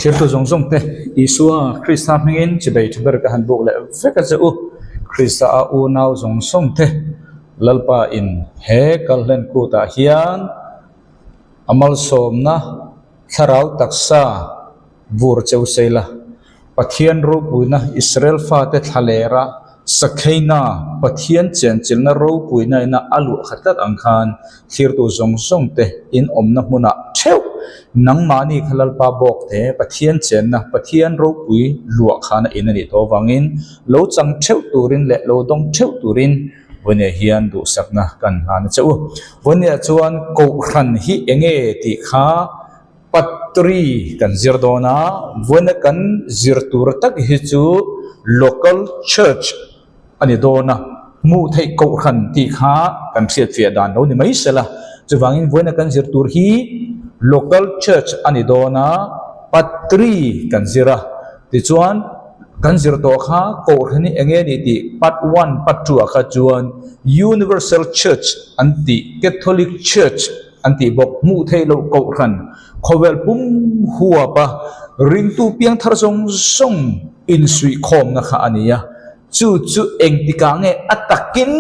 Thirtu zawng zawng te Isua Krista hmingin chibei tha ber ka han buk leh vek a che u. Krista a unau zawng zawng te Lalpa in he kalhlen kutah hian a malsawmna thlarau taksa vur cheu seila Pathian ropuina Israel fate thlalera Sakheina Pathian chenchilhna ropuina ina a luah khat tlat ang khan thlirtu zawng zawng te in awmna hmunah theuh nangmahni kha Lalpa bawk te Pathian chenna Pathian ropui luah khana in a nih tawh avangin lo chang theuh turin leh lo dawng theuh turin Vawnia hian duhsakna kan hlan a che u. Vawnia chuan Kohhran hi enge tih kha Patri kan zir dawn a, vawiina kan zir tur tak hi chu Local Church a ni dawn a, hmuh theih kohhran tih kha kan hriatfiah dan lo ni mai sela. Chuvangin vawiina kan zir tur hi Local Church a ni dawn a, Patri kan zir a, tichuan kan zir tawh kha kohhran hi eng nge ni tih Part one, Part two ah kha chuan Universal Church an tih Catholic Church An tih bawk. Hmuh theih loh kohhran khawvel pum huapa ringtu piangthar zawng zawng insuihkhawmna kha a ni a. Chu chu engtikah nge a takin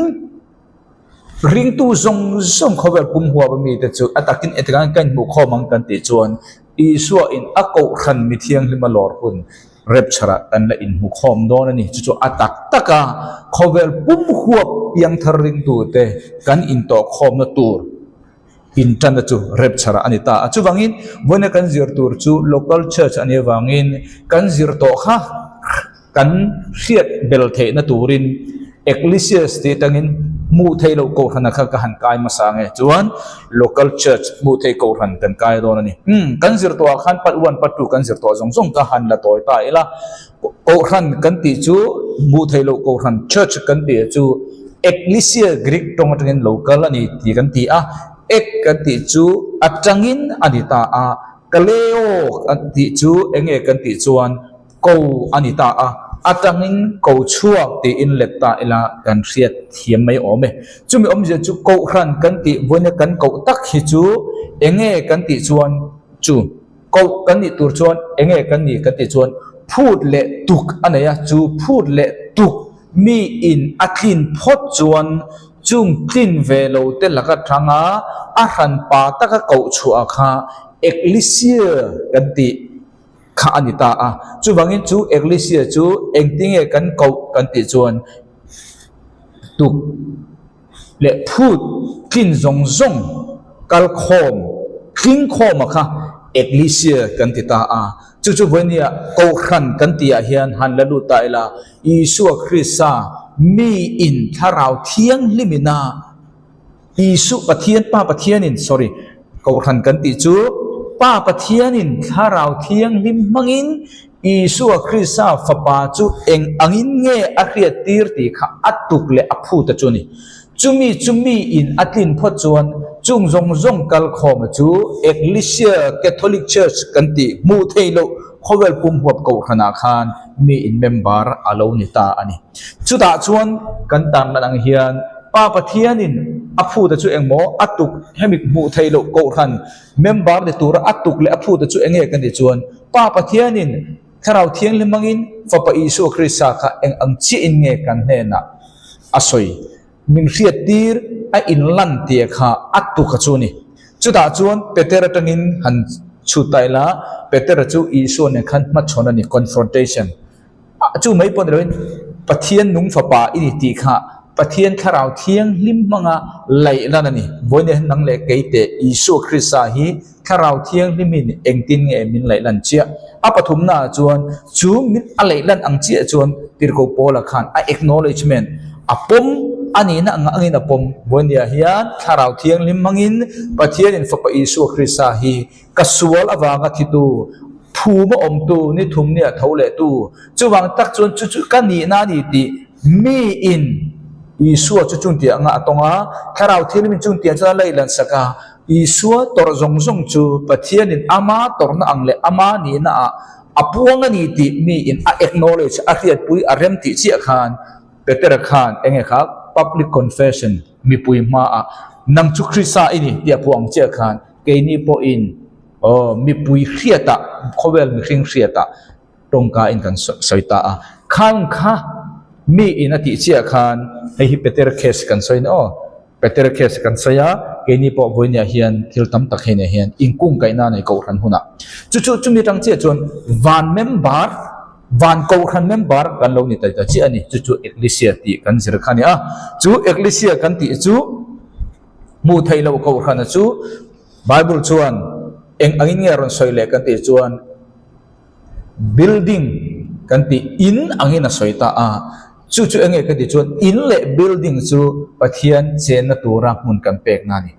ringtu zawng zawng khawvel pum huapa mite chu a takin engtikah nge ka inhmuhkhawm ang kan tih chuan Isua in a kohhran mi thianghlima lawr hun rapture ah kan la inhmukhawm dawn a ni. Chu chu a tak taka khawvel pum huap piangthar ringtute kan intawhkhawmna tur intanna chu rapture ah a ni ta a. Chuvangin vawiina kan zir tur chu local church a nih avangin kan zir tawh kha kan hriat bel theihna turin Ecclesias tih atangin hmuh theih loh kohhran kha ka han kai hmasa nge chuan local church hmuh theih kohhran kan kai dawn a ni. Umm kan zir tawhah khan part one part two kan zir tawh zawng zawng ka han la tawi ta ila kohhran kan tih chu hmuh theih loh kohhran church kan tih chu Ecclesia Greek tawng atangin local a ni tih kan ti a, ek kan tih chu atangin a ni ta a, kaleo kan tih chu eng nge kan tih chuan Ko a ni ta a, atangin ko chhuak tiin let ta ila kan hriat thiam mai awm e. Chumi awmzia chu kohhran kan tih vawiina kan koh tak hi chu enge kan tih chuan chu koh kan nih tur chuan enge kan nih kan tih chuan phut leh tuk a nei a, chu phut leh tuk mi in a tlin phawt chuan chung tlin ve lo te laka tanga a hranpa taka koh chhuah kha Ecclesia kan tih. Kha a ni ta a. Chuvangin chu Ecclesia chu engtinge kan koh kan tih chuan tuk leh phut tlin zawng zawng kal khawm, tling khawma kha Ecclesia kan ti ta a. Chu chu vawinia Kohhran kan tihah hian han la lut ta ila, Isua Krista mi in thlarau thianghlimina Isu Pathian Pa Pathianin, sorry, Kohhran kan tih chu Pa Pathianin Thlarau Thianghlim hmangin Isua Krista Fapa chu eng angin nge a hriattir tih kha a tuk leh a phut a chu a ni. Chumi chu miin a tlin phawt chuan chung zawng zawng kalkhawma chu Ecclesia Catholic Church kan tih hmuh theih loh khawvel pum huap Kohhranah khan miin member a lo ni ta a ni. Chutah chuan kan tanlan ang hian Pa Pathianin a phuta chu engmaw a tuk hemi hmuh theih loh kohhran member ni tura a tuk leh a phuta chu enge ka nih chuan Pa Pathianin Thlarau Thianghlim hmangin Fapa Isua Krista kha eng ang chiahin nge kan hnenah a sawi min hriattir a inlan tia kha a tuk a chu a ni. Chutah chuan Peter atangin han chhut ta ila Petera chu Isua nen khan hmachhawn a ni, confrontation. Chu mai pawh ni loin Pathian nung fapa i ni tih kha Pathian thlarau thianghlim hmanga laih lan a ni. Vawiin hian nang leh kei teh Isua Krista hi thlarau thianghlimin engtin nge min laih lan chiah? A pathumnaah chuan chu min a laih lan ang chiah chuan Tirhkoh Paula khan a acknowledgement a pawm a nihna ang angin a pawm. Vawiin hian thlarau thianghlim hmangin Pathianin fapa Isua Krista hi Ka sual avanga thitu, phum a awmtu, ni thum nia tho lehtu. Chuvang tak chuan chu chu ka nihna a ni tih miin Isua chu chungtiang anga a tawng a, Thlarau Thianghlimin chungtiang chuan a leilan sak a. Isua tawrh zawng zawng chu Pathianin ama tawrhna ang leh ama nihna ah a puang a ni tih miin a acknowledge, a hriatpui, a rem tih chiah khan Petera khan enge kha public confession, mipui hmaah, Nang chu Krista i ni tih a puang chiah khan Keini pawhin Aw, mipui hriatah, khawvel mihring hriatah tawngka in kan sawi ta a. Khan kha mi in a tih chiah khan hei hi Peter case kan sawi a ni aw. Peter case kan sawi a, keini pawh vawinia hian thil tam tak hei nen hian inkungkaihna nei kohhran hunah. Chu chu chumi atang chiah chuan van member, van kohhran member kan lo ni ta ta chiah a ni. Chu chu Ecclesia tih kan zir kha a ni a. Chu Ecclesia kan tih chu hmuh theih loh kohhrana chu Bible chuan eng angin nge a rawn sawi leh kan tih chuan building kan tih in angin a sawi ta a, chu chu enge ka tih chuan in leh building chu Pathian chenna tura hmun kan pekna a ni.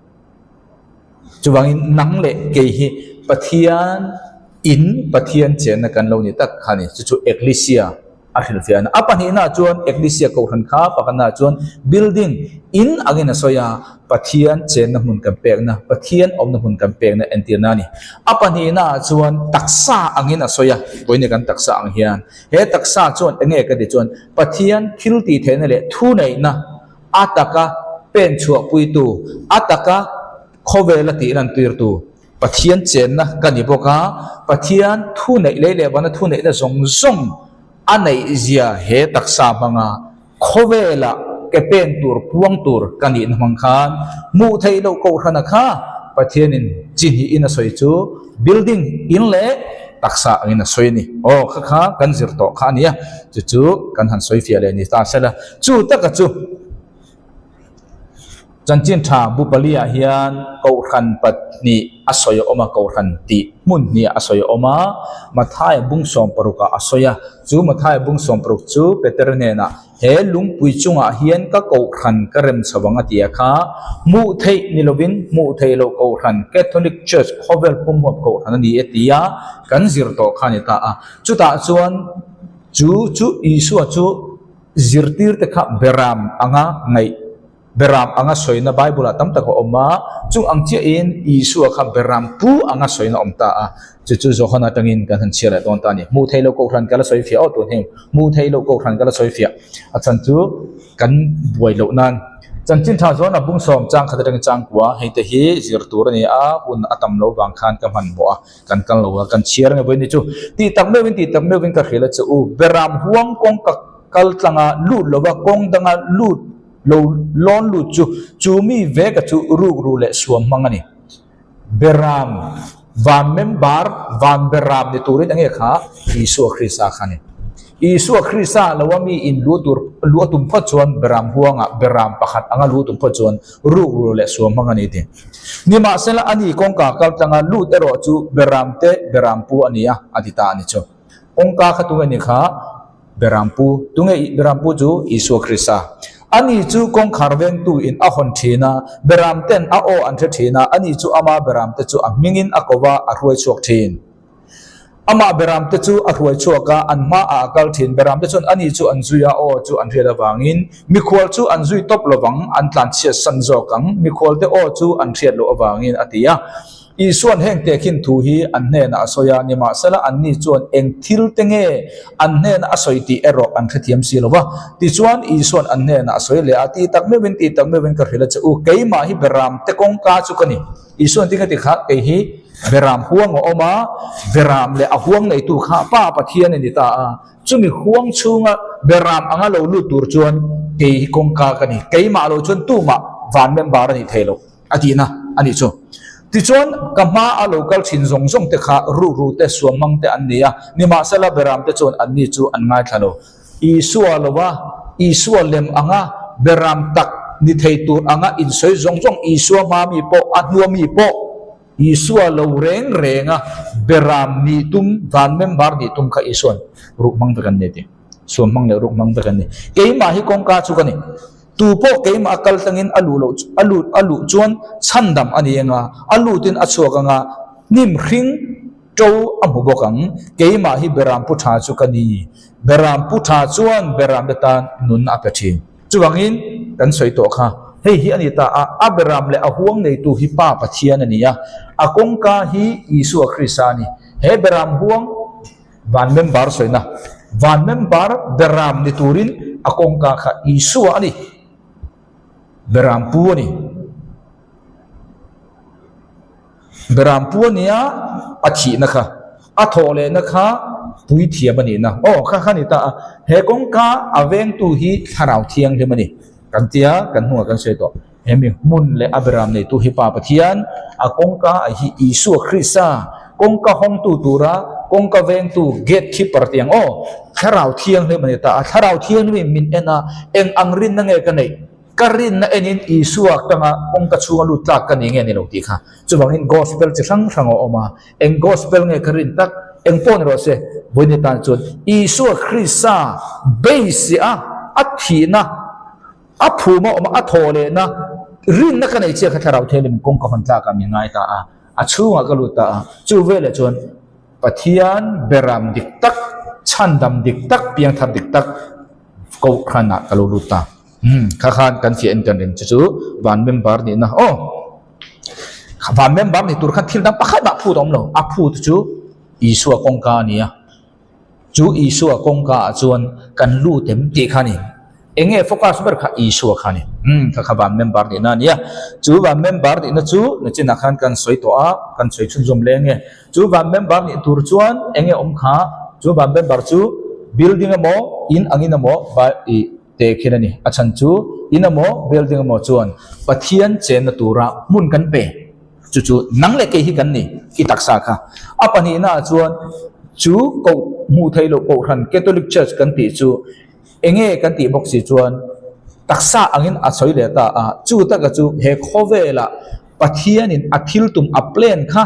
Chuvangin nang leh kei hi Pathian in Pathian chenna kan lo ni tak kha a ni, chu chu Ecclesia. A hrilhfiah a. A pahnihnaah chuan Ecclesia Kohhran kha pakhatnaah chuan building, in angin a sawi a, Pathian chenna hmun kan pekna, Pathian awmna hmun kan pekna entirna a ni. A pahnihnaah chuan taksa angin a sawi a, vawiin kan taksa ang hian. He taksa chuan enge ka ti chuan Pathian thil tihtheihna leh thuneihna a taka pen chhuahpuitu, a taka khawvela tih lantirtu, Pathian chenna ka ni bawk a, Pathian thu neih lei leh vana thu neihna zawng zawng a neih zia he taksa hmanga khawvela ke pen tur puang tur ka nihna hmang khan hmuh theih loh kohhrana kha Pathianin chi hnihin a sawi chu building in leh taksa angin a sawi a ni. Aw kha kha kan zir tawh kha a nia, chu chu kan han sawi fiah leh ni ta sela. Chu taka chu. Chanchin tha bu paliah hian Kohhran pahnih a sawi a awm a, Kohhran tih hmun hnih a sawi a awm a, Mathaia bung sawm parukah a sawi a, chu Mathaia bung sawm paruk chu Peter hnenah he lungpui chungah hian ka Kohhran ka rem chho ang a ti a kha, hmuh theih ni lovin hmuh theih loh Kohhran, Catholic Church, khawvel pumhuap Kohhran a ni e tia kan zir tawh kha a ni ta a, chutah chuan chu chu Isua chu Zirtirte kha beram anga ngaih, beram anga sawina Bible-ah tam tak a awm a, chung ang chiahin Isua kha beram pu anga sawina awm ta a, chu chu Johana atangin kan han chhiar leh dawn ta a ni. Hmuh theih loh kohhran ka la sawi fiah aw tun heng, hmuh theih loh kohhran ka la sawi fiah a chhan chu kan buai loh nan. Chanchin tha zawn a bung sawm chang khat atangin chang kua, hei te hi zir tur a ni a, hun a tam lo vang khan ka hmanhmawh a. Kan kal lo a, kan chhiar nge vawi ni chu. Tih tak meuhin, tih tak meuhin ka hrilh a che u. Beram huang kawng ka kal tlang a, lut lo va, kawng danga lut lo lawn lut chu, chu mi ve ka chu ruk ru leh suam hmang a ni. Beram van member, van beram ni turin enge kha Isua Krista kha a ni. Isua Krista lo a mi in lu tur lu a tum phawt chuan beram huangah beram pakhat anga lu tum phawt chuan ruk ru leh suam hmang a ni ti. Nimahsela a ni kawngka kal tlanga lut erawh chu beram te beram pu a ni a, a ti ta a ni chu. Kawngka kha tunge ni kha beram pu? Tunge beram pu chu Isua Krista. A ni chu kawngkhar vengtu in a hawn thin a, beram ten a aw an hre thin a, a ni chu ama beram te chu a hmingin a ko va, a hruai chhuak thin. Amah Beramte chu a hruai chhuak a, an hmaah a kal thin. Beramte chuan ani chu an zui a, aw chu an hriat avangin mikhual chu an zui tawp lovang, an tlanchhiat san zawk ang, mikhualte aw chu an hriat loh avangin, a ti a. Isua'n heng tehkhin thu hi an hnenah a sawi a, nimahsela anni chuan eng thil te nge an hnena a sawi tih erawh an hrethiam si lo va. Tichuan, Isua'n an hnenah a sawi leh a, Tih tak meuhin, tih tak meuhin ka hrilh a che u, keimah hi Beramte kawngka chu ka ni. Isua'n tinge ti kha kei hi Beram huang a awm a, Beram leh a huang neitu kha Pa Pathian a ni ta a, chumi huang chhunga Beram anga lo lut tur chuan kei hi kawngka ka ni, keimah lo chuan tumah van member a nih thei lo a tihna a nih chu. Tichuan ka hma a lo kal thin zawng zawng te kha rukru te suamhmang te an ni a, nimahsela Beram te chuan anni chu an ngaithla lo. Isua lova Isua lem anga beram tak ni thei tur anga insawi zawng zawng Isua hma mi pawh a hnua mi pawh Isua lo reng renga beram nih tum van member nih tum kha Isua'n ruk hmang vek an ni ti. Suam hmang leh ruk hmang vek an ni. Keimah hi kawngka chu ka ni. Tu pawh keimah a kal tlangin a luh loh a lut a luh chuan chhandam a ni anga a lutin a chhuak anga hnim hring Ṭo a hmu bawk ang, keimah hi Beram pu ṭha chu ka ni. Beram pu ṭha chuan Beram te tan nun a pe ṭhin. Chuvangin, kan sawi tawh kha, hei hi a ni ta a, a Beram leh a huang neitu hi Pa Pathian a ni a, a kawngka hi Isua Krista a ni. He Beram huang van member sawina, van member Beram ni turin a kawngka kha Isua a ni, Beram pu a ni. Beram pu ania a thihna kha, a thawh lehna kha puithiam a nihna. Aw, kha kha a ni ta a. He kawngka a vengtu hi Thlarau Thianghlim a ni. Kan tia, kan hnungah kan sawi tawh. Hemi hmun leh a beram neitu hi Pa Pathian, a kawngka a hi Isua Krista, kawngka hawngtu tura kawngka vengtu, gate keeper tih ang aw, Thlarau Thianghlim a ni ta a. Thlarau Thianghlimin min en a, eng ang rinna nge ka neih? Ka rinna enin Isua tanga kawngka chhunga lut tlak ka ni nge ni lo tih kha. Chuvangin Gospel chi hrang hrang a awm a, eng Gospel nge ka rin tak? Eng pawh ni rawh se, vawiin tan chuan Isua Krista beisih a, a thihna, a phuma awm a, a thawh lehna rinna ka nei chiah kha Thlarau Thianghlim kawngka hawn tlakah min ngai ta a, a chhungah ka lut ta a. Chu veleh chuan Pathian beram dik tak, chhandam dik tak, piangthar dik tak Kohhranah ka lo lut ta. Umm kha khan kan fiah in kan ring chu chu van member nihna aw van member ni tur khan thil dang pakhat mah phut a awm lo a phut chu Isua kawngka a ni a chu Isua kawngka ah chuan kan lut em tih kha a ni eng nge focus ber kha Isua kha a ni umm kha kha van member nihna a ni a chu van member nihna chu nachinah khan kan sawi tawh a kan sawi chhunzawm leng nge chu van member nih tur chuan eng nge awm kha chu van member chu building emaw in angin emaw ih Teh khin a ni. A chhan chu in emaw building emaw chuan Pathian chenna tura hmun kan pe. Chu chu nang leh kei hi kan ni i taksa kha. A pahnihna ah chuan chu koh hmuh theih loh kohhran Catholic Church kan tih chu enge kan tih bawk si chuan taksa angin a sawi leh ta a. Chu taka chu he khawvelah Pathianin a thil tum a plan kha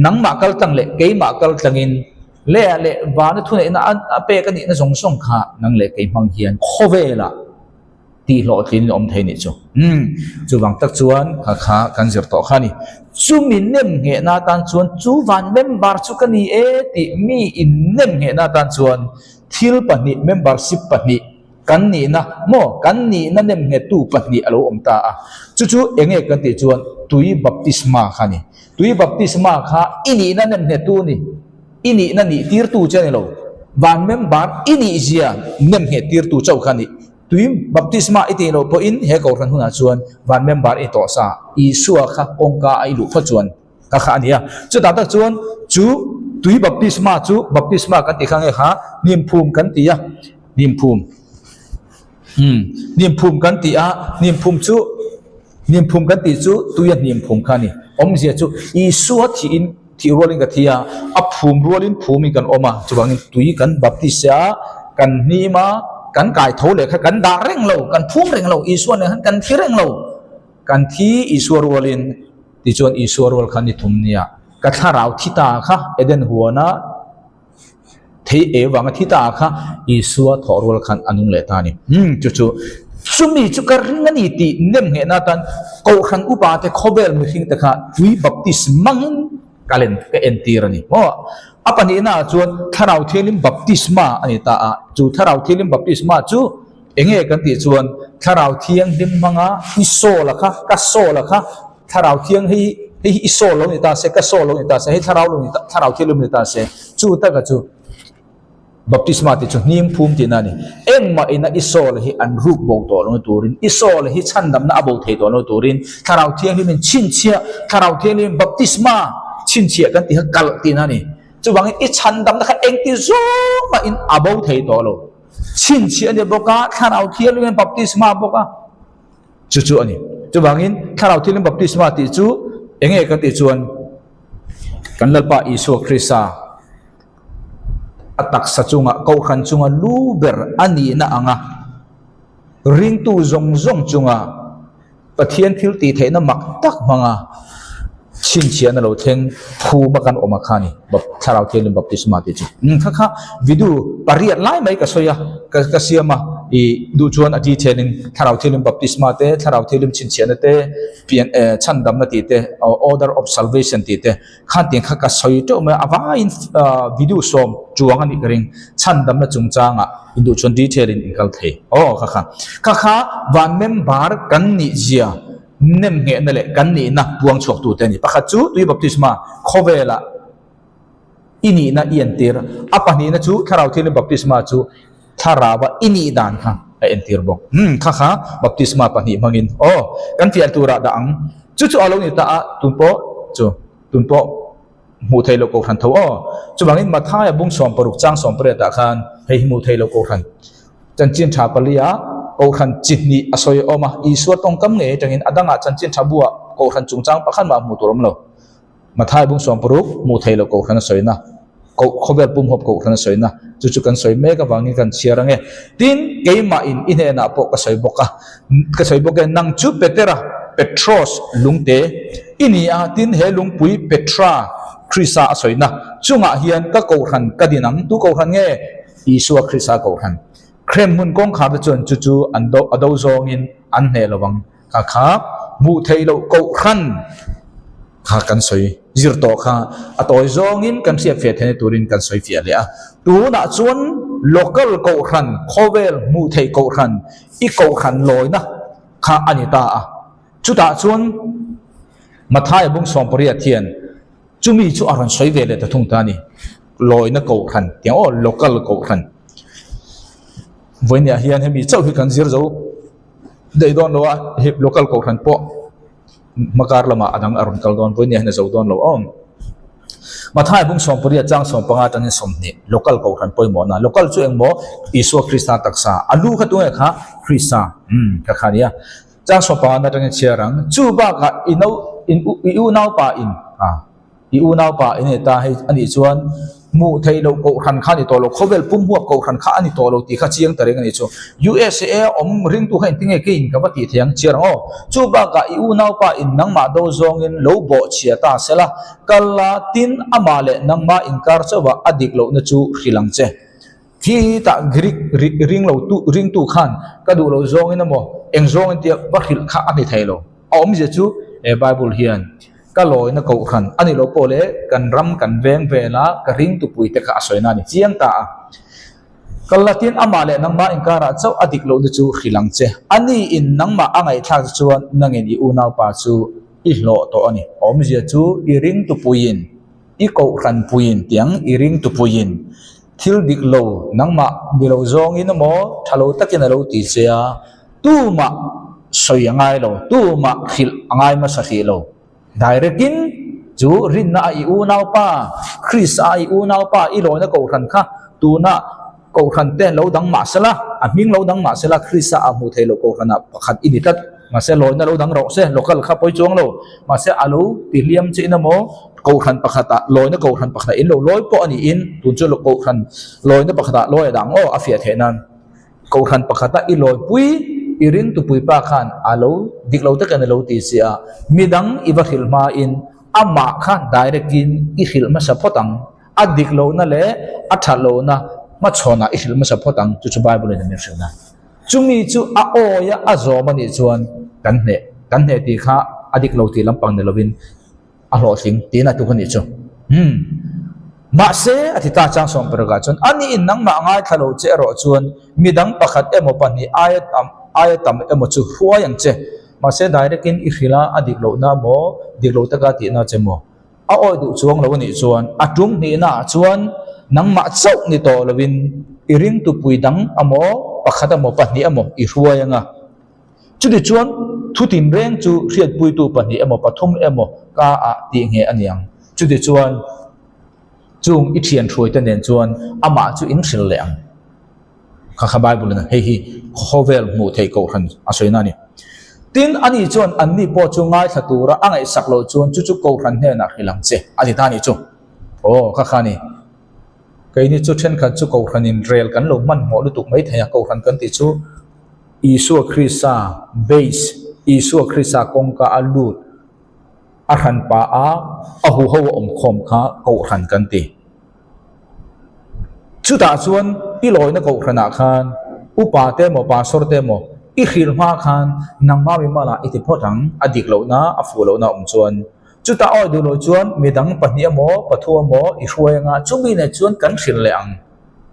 Nangmah kal tlang leh keimah kal tlangin leh ah leh vana thuneihna a pek a nihna zawng zawng kha nang leh kei hmang hian khawvelah tih hlawhtlin awm thei nih chu. Umm, chuvang tak chuan kha kha kan zir tawh kha a ni. Chumi nem nghehna atan chuan chu van member chu ka ni e tih mi in nem nghehna atan chuan thil pahnih membership pahnih Kan nihna maw? Kan nihna nemnghettu pahnih a lo awm ta a. Chu chu eng nge kan tih chuan tui baptisma kha a ni. Tui baptisma kha i nihna nemnghettu a ni. I nihna nih tirtu che a ni lo. Van member i nihzia nemnghet tirtu chauh kha a ni. Tui baptisma i tih loh pawhin he kohhran hunah chuan van member i tawh sa. Isua kha kawngka a i luh phawt chuan Ka kha a ni a. Chutah tak chuan chu tui baptisma chu baptisma kan tih kha nge kha hnimphum kan ti a, hnimphum umm hnimphum kan ti a, hnimphum chu hnimphum kan tih chu tuia hnimphum kha a ni. Awmzia chu Isua thihin thih rualin ka thi a, a phum rualin phumin kan awm a, chuvangin tui kan baptise a, kan hnim a, kan kai tho leh kha kan dah reng lo, kan phum reng lo, Isua nen khan kan thi reng lo. Kan thi Isua rualin Tichuan Isua rual kha ni thum nia ka thlarau thi ta kha Eden huana thei e vanga thi ta kha Isua thawh rual khan a nung leh ta a ni. Umm chu chu chumi chu ka ring a ni tih nem nghehna atan Kohhran upa te khawvel mihring te kha tui baptis mangin ka len ka entir a ni. Maw a pahnihna ah chuan Thlarau Thianghlim baptisma a ni ta a, chu Thlarau Thianghlim baptisma chu Enge kan tih chuan Thlarau Thianghlim hmanga i sawl a kha, ka sawl a kha, Thlarau Thiang hei hei hi i sawl lo ni ta se, ka sawl lo ni ta se, hei Thlarau lo ni ta, Thlarau Thianghlim ni ta se, chu taka chu Baptisma tih chu hnim phum tihna a ni. Engmah ina i sawl hi an ruk bo tawh lo turin, i sawl hi chhandamna a bo thei tawh lo turin Thlarau Thianghlimin chhinchhiah, Thlarau Thianghlimin Baptisma chhinchhiah kan tih kha kalh tihna a ni. Chuvangin i chhandamna kha engti zawng mahin a bo thei tawh lo. Chhinchhiah a ni bawk a, Thlarau Thianghlim baptisma bawk a, chu chu a ni. Chuvangin Thlarau Thianghlim baptisma tih chu eng nge kan tih chuan kan Lalpa Isua Krista a taksa chunga Kohhran chunga lu ber a nihna anga ringtu zawng zawng chunga Pathian thil tih theihna mak tak hmanga chhinchhiahna lo thleng phum a kan awm a kha ni Thlarau Thianghlim Baptisma tih chu. Kha kha video pariat lai mai ka sawi a, ka ka siam a, i duh chuan a detail in Thlarau Thianghlim Baptisma te, Thlarau Thianghlim chhinchhiahna te, pian eh chhandamna tih te, order of salvation tih te khan tiang kha ka sawi teuh mai a, a vaiin video sawm chuang a nih ka ring chhandamna chungchangah. In duh chuan detail in in kal thei. Aw kha kha. Kha kha van member kan nih zia nem nghehna leh kan nihna puang chhuak tu te a ni. Pakhat chu tui baptisma khawvelah i nihna i entir. A pahnihna chu thlarau thianghlim baptisma chu thlarau-a i nih dan kha a entir bawk. Umm kha kha baptisma pahnih hmangin aw kan fiah turah dah ang. Chu chu a lo ni ta a tun pawh chu. Tun pawh hmuh theih loh kohhran tho aw. Chuvangin Mathaia bung 60 chang 18 ah khan hei hi hmuh theih loh kohhran chanchin tha palia kohhran chi hnih a sawi awm a, Isua tawngkam ngei atangin a dangah chanchin tha buah kohhran chungchang pakhat mah hmuh tur awm lo. Mathaia bung 60 hmuh theih loh kohhran a sawina, khawvel pumhawp kohhran a sawina chu chu kan sawi mek avangin kan chhiar ange. Tin, keimahin i hnenah pawh ka sawi bawk a, ka sawi bawk e, nang chu Petera, Petros, lungte i ni a, tin he lungpui Petra, Krista a sawina chungah hian ka kohhran ka din ang. Tu kohhran nge? Isua Krista kohhran. Krem hmun kawngkhar te chuan chu chu an do a do zawngin an hneh lo ang. Kha kha hmuh theih loh kohhran kha kan sawi zir tawh kha a tawi zawngin kan hriat fiah theihna turin kan sawi fiah leh a. Tunah chuan local kohhran, khawvel hmuh theih kohhran, i kohhran lawina kha a ni ta a. Chutah chuan Mathaia bung 18 hian chumi chu a rawn sawi ve leh ta thung ta a ni. Lawina kohhran tiang aw local kohhran. Vawinia hian hemi chauh hi kan zir zo. Daih dawn lo a, hei local kohhran pawh hmakar lamah a dang a rawn kal dawn, vawinia hian a zo dawn lo awm. Mathai bung 18 chang 15 atangin 20 local kohhran pawimawhna, local chu engmaw Isua Krista taksa, a lu kha tunge kha Krista, umm kha kha nia. Chang 15 atangin chhiar ang, chu bakah i no in i unaupa in a. I unaupa i nei ta hei a nih chuan hmuh theih loh kohhran kha a ni tawh lo, khawvel pum huap kohhran kha a ni tawh lo tih kha chiang ta reng a nih chu. USA a awm ringtu kha engtinge keiin ka va tih thei ang chiar ang aw. Chu bakah i unaupa in nangmah do zawngin lo bawh chhia ta sela, kal la tin amah leh nangmah inkar chauhah a dik lohna chu hrilh ang che. Khi tah Greek ring lo tu ringtu khan ka duh loh zawngin emaw eng zawngin tia va hrilh kha a ni thei lo. A awmzia chu he Bible hian ka lawina kohhran a ni lo pawh leh kan ram kan veng vela ka ringtupui te kha a sawina a ni chiang ta a. Ka latin amah leh nangmah inkarah chauh a dik lohna chu hrilh ang che. A ni in nangmah a ngaihthlak che chuan nangin i unaupa chu i hlawh tawh a ni. A awmzia chu i ringtupuiin i kohhran puiin tiang i ringtupuiin thil dik lo nangmah ni lo zawngin emaw tha lo takin a lo ti che a, tumah sawi a ngai lo, tumah hrilh a ngai hmasa hrih lo. Direct in chu rinna a i unaupa, Krista a i unaupa i lawina kohhran kha tuna kohhran te lo dang mah sela, a hming lo dang mah sela Krista a hmuh theih loh kohhran ah pakhat i ni tlat. Mahse lawina lo dang rawh se, local kha pawi chuang lo. Mahse a lo ti hliam che in emaw kohhran pakhatah lawina kohhran pakhatah in lo lawi pawh a niin tun chu kohhran lawina pakhatah lawi a dang aw a fiah theih nan. Kohhran pakhata i lawipui i ringtupui pa khan a lo dik lo takin a lo ti si a, midang i va hrilh hmain amah kha direct in i hrilh hmasa phawt ang, a dik lohna leh a that lohna hmachhawnah i hrilh hmasa phawt ang chu chu Bible in a min hrilh a. Chumi chu a awia a zawm a nih chuan kan hneh, kan hneh tih kha a dik lo tih lampang ni lovin a hlawhtling tiin a tuk a nih chu. Umm. Mahse, a ti ta chang 16 ah chuan, Ani in nangmah ngaithla lo che erawh chuan midang pakhat emaw pahnih aia tam aia tam emaw chu hruai ang che. Mahse, direct in i hrilh a, a dik lohna maw, dik lo taka tihna che maw? A awi duh chuang lo a nih chuan a tum hnihna ah chuan nangmah chauh ni tawh lovin i ringtupui dang amaw, pakhat emaw pahnih emaw i hruai ang a. Chuti chuan thu tinreng chu hriatpuitu pahnih emaw pathum emaw ka ah tih nge a niang. Chuti chuan chung i thian hruaite nen chuan amah chu in hrilh leh ang. Kha kha Bible in hei hi khawvel hmuh theih kohhran a sawina a ni. Tin, ani chuan anni pawh chu ngaithla tura a ngaihsak loh chuan chu chu kohhran hnenah hrilh ang che a ti ta a nih chu. Aw, kha kha a ni. Keini chu thenkhat chu kohhranin rel kan lo hmanhmawh lutuk mai thei a, kohhran kan tih chu Isua Krista base, Isua Krista kawngka a lut, a hran pa a, a huho a awm khawm kha kohhran kan ti. Chutah chuan i lawina kohhranah khan upa te emaw pastor te emaw i hrilh hma khan nangmah mimalah i ti phawt ang, a dik lohna, a fuh lohna a awm chuan. Chutah awi duh loh chuan midang pahnih emaw pathum emaw i hruai anga chumi nen chuan kan hrilh leh ang,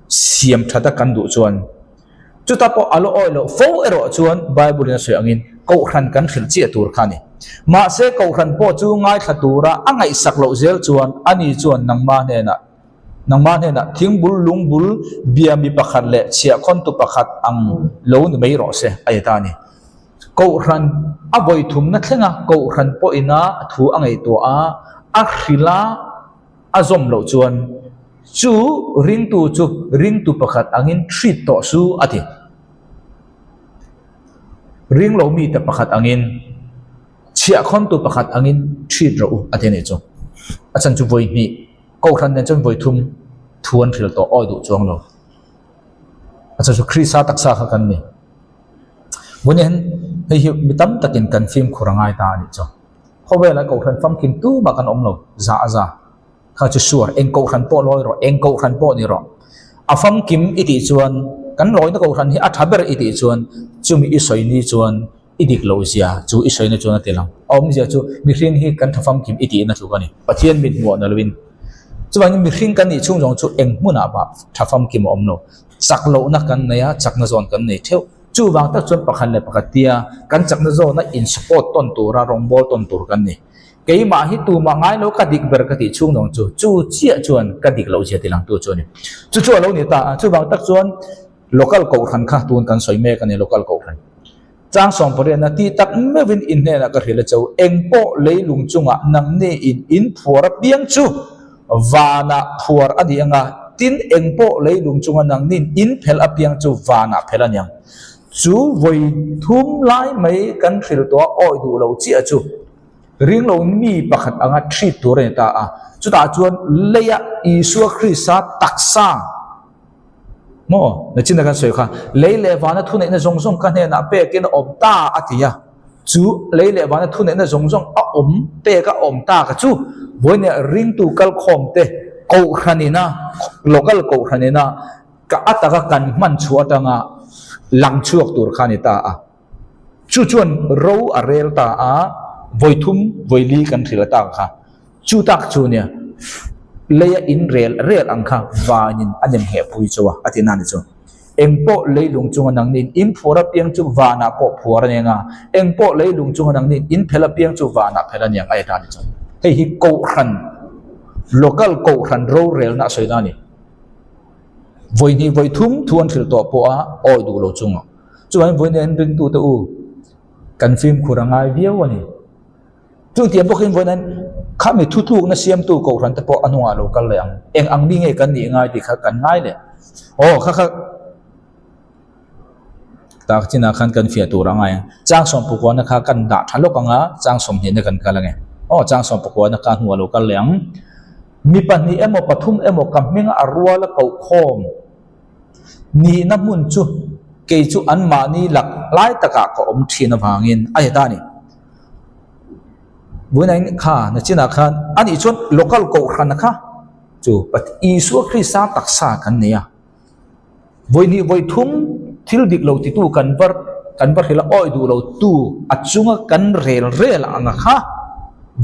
siam that a kan duh chuan. Chuta pawh a la awi loh fo erawh chuan Bible in a sawi angin Kohhran kan hrilh chiah tur kha a ni. Mahse Kohhran pawh chu ngaithla tura a ngaihsak loh zel chuan ani chuan nangmah hnenah nangmah hnenah thingbul lungbul bia mi pakhat leh chhiahkhawntu pakhat ang lo ni mai rawh se a ti ta a ni. Kohhran a vawi thumna thlenga Kohhran pawhina thu a ngaihtuah a. A hrila a zawm loh chuan chu ringtu chu ringtu pakhat angin treat tawh su a ti. Ring lo mite pakhat angin chhiahkhawntu pakhat angin treat rawh u a ti a nih chu. A chhan chu vawi hnih Kohhran nen chuan vawi thum thu an hril tawh awi duh chuang lo. A chhan chu Krista taksa kha kan ni. Vawiin hian hei hi mi tam takin kan fimkhur a ngai ta a nih chu. Khawvela Kohhran famkim tumah kan awm lo, za a za. Kha chu sure, eng Kohhran pawh lawi rawh, eng Kohhran pawh ni rawh. A famkim i tih chuan, kan lawina Kohhran hi a tha ber i tih chuan, chumi i sawi ni chuan i dik loh zia chu i sawina chuan a ti lang. A awmzia chu mihring hi kan tha famkim i tihna tluk a ni. Pathian mit hmuah na loin. Chuvangin mihring kan nih chhung zawng chu eng hmunah mah tha famkim a awm lo. Chak lohna kan nei a, chakna zawn kan nei theuh. Chuvang tak chuan pakhat leh pakhat tia kan chakna zawna in support tawn tura rawngbâwl tawn tur kan ni. Keimah hi tumah ngai lo ka dik ber ka tih chhung zawng chu, chu chiah chuan ka dik loh zia tilangtu chu a ni. Chu chu a lo ni ta a, chuvang tak chuan local kohhran kha tun kan sawi mek a ni, local kohhran. Chang sawmpariatna tih tak meuhin in hnenah ka hrilh a cho, engpawh leilung chungah nangni in in phuar apiang chu vanah phuar a ni ang a, tin engpawh leilung chunga nangni in in phelh apiang chu vanah phelh a ni ang. Chu vawi thum lai mai kan hrilh tawh a awi duh lo chiah chu ringlo mi pakhat anga treat tur a ni ta a, chutah chuan leia Isua Krista taksa, Maw? Nachina kan sawi kha, lei leh vana thuneihna zawng zawng ka hnenah pekin a awm ta a ti a. Chu lei leh vana thuneihna zawng zawng a awm pek a awm ta ka chu vawinia ringtu kalkhawm te kohhranina, local kohhranina ka a taka kan hman chhuah atanga lang chhuak tur kha a ni ta a. Chu chuan ro a rel ta a, vawi thum vawi li kan hrilh a ta kha. Chu tak chu nia, leia in rel rel ang kha vanin a nem ngheh pui chu a, a ti na ni chu. Engpawh leilung chunga nangnin in phuar apiang chu vanah pawh phuar a ni ang a, engpawh leilung chunga nangnin in phel apiang chu vanah phel a ni ang a ti ta ni chu. Hei hi Kohhran, local Kohhran rorelna a sawi na a ni. Vawi hnih vawi thum thu an hrilh tawh pawh a awi duh lo chung a. Chuvangin vawi nen ringtute u kan fimkhur a ngai viau a ni. Chutiang bawkin vawiin khami thutlukna siamtu kohhran te pawh a hnungah lo kal leh ang. Eng ang mi nge kan nih ngai tih kha kan ngai leh. Aw kha kha tak chinah khan kan fiah tur a ngai ang. Chang sawmpukuana kha kan dah tha lawk ang a, chang sawmhnihna kan kal ang e. Aw chang sawmpukuana kha hnuah lo kal leh ang. Mi pahnih emaw pathum emaw ka hminga a ruala kohkhawm nihna hmun chu kei chu anmahni lak lai takah ka awm thin avangin a ni ta a ni. Vawiin kha nachinah khan anih chuan local kohhran kha chu Isua Krista taksa kan nei a, vawi hnih vawi thum thil dik lo titu kan va kan va hrilh a awi duh lo tu a chunga kan rel rel ang a kha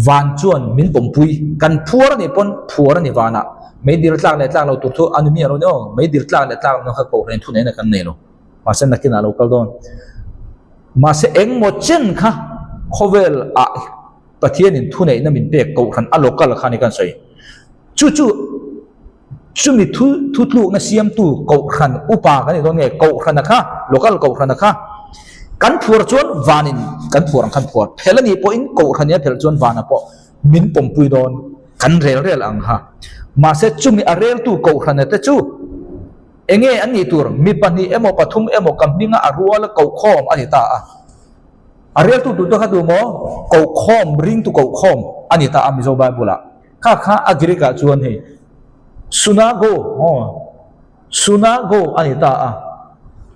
van chuan min pawmpui kan phuar anih pawn phuar a ni vanah meidil tlak leh tlak lo tur thu a ni miah lo ni aw meidil tlak leh tlak lo kha kohhran thu neihna kan nei lo. Mahse nakinah lo kal dawn. Mahse engmaw chen kha khawvel ah Pathianin thuneihna min pek kohhran a local kha ni kan sawi. Chu chu chumi thu thutlukna siamtu kohhran upa kan ni dawn nge kohhrana kha local kohhrana kha kan phuar chuan vanin kan phuar ang khan phuar phel a nih pawhin kohhran in a phel chuan vana pawh min pawmpui dawn kan rel rel ang kha. Mahse chumi a reltu kohhrana te chu Enge an nih tur? Mi pahnih emaw pathum emaw ka hminga a ruala kohkhawm a ni ta a. A rialtu tur te kha duh maw? Kohkhawm, ringtu kohkhawm a ni ta a Mizo Bible-ah. Kha kha a Greek-ah chuan hei Sunago, aw, Sunago a ni ta a.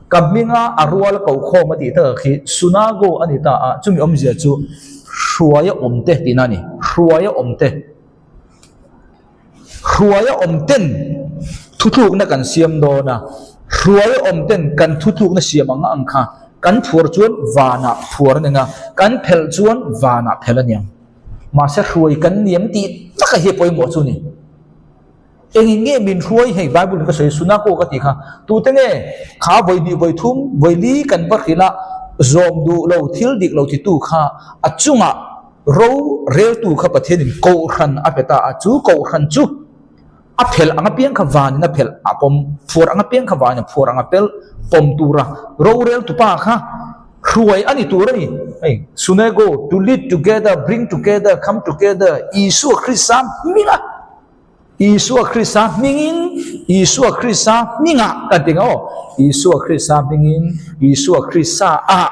Ka hminga a ruala kohkhawm a tih takah khi Sunago a ni ta a. Chumi awmzia chu hruaia awmte tihna a ni. Hruaia awmte. Hruaia awm ten thutlukna kan siam dawn a, hruaia awm ten kan thutlukna siam ang ang kha kan phuar chuan vanah phuar a ni ang a, kan phelh chuan vanah phelh a ni ang. Mahse hruai kan niam tih taka hi a pawimawh chu a ni. Engin nge min hruai hei Bible in ka sawi Sunako ka tih kha tute nge kha vawi hnih vawi thum vawi li kan va hrilh a zawm duh lo thil dik lo titu kha a chungah Ro reltu kha Pathianin kohhran a pe ta a, chu kohhran chu a phelh ang apiang kha vanin a phelh a pawm, phuar ang apiang kha vanin a phuar ang a pel pawm tura roreltu pa kha Hruai a ni tur a ni. Hei, Sunego, to lead together, bring together, come together, Isua Krista hminga, Isua Krista hmingin, Isua Krista hmingah kan ti nga aw, Isua Krista hmingin, Isua Krista ah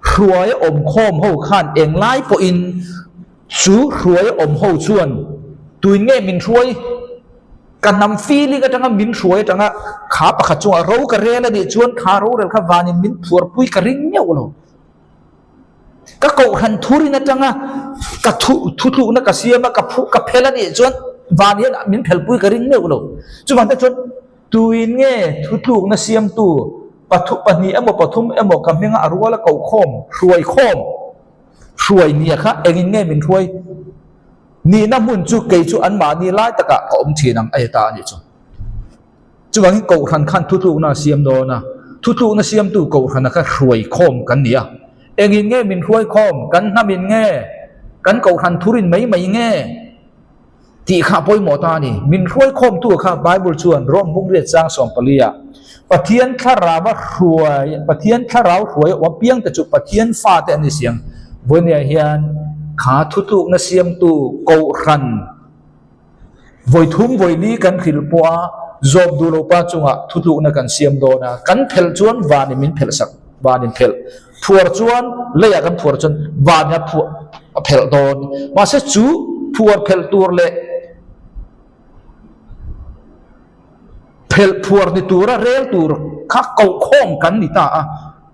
hruai a awm khawm ho khan englai pawhin chu hruai a awm ho chuan tuin nge min hruai? Ka hnam feeling atanga min hruai atanga kha pakhat chungah ro ka rel a nih chuan kha rorel kha vanin min phuarpui ka ring meuh lo. Ka kohhran thurin atanga ka thu thutlukna ka siam a ka phu ka phel a nih chuan van hian min phelpui ka ring meuh lo. Chuvang te chuan tuin nge thutlukna siamtu pathu pahnih emaw pathum emaw ka hminga a ruala kohkhawm hruai khawm hruai nia kha engin nge min hruai? Nihna hmun chu kei chu anmahni lai takah ka awm thin ang a heta a nih chu. Chuvangin Kohhran khan thutlukna a siam dawn a, thutlukna siamtu Kohhrana kha hruai khawm kan ni a. Engin nge min hruai khawm? Kan hnamin nge? Kan Kohhran thurin mai mai nge? Tih kha a pawimawh ta a ni. Min hruai khawmtu kha Bible chuan Rom bungriat chang 14 ah Pathian thlarau a hruai, Pathian thlarau hruai a uapiang te chu Pathian fate an ni siang. Vawinia hian kha thutlukna siamtu Kohhran vawi thum vawi li kan hrilh pawh a zawm duh lo pa chungah thutlukna kan siam dawn a, kan phelh chuan vanin min phelh sak, vanin phelh phuar chuan leiah kan phuar chuan van a phuar a phelh dawn. Mahse chu phuar phelh tur leh Phelh phuar ni tura rel tur kha kohkhawm kan ni ta a,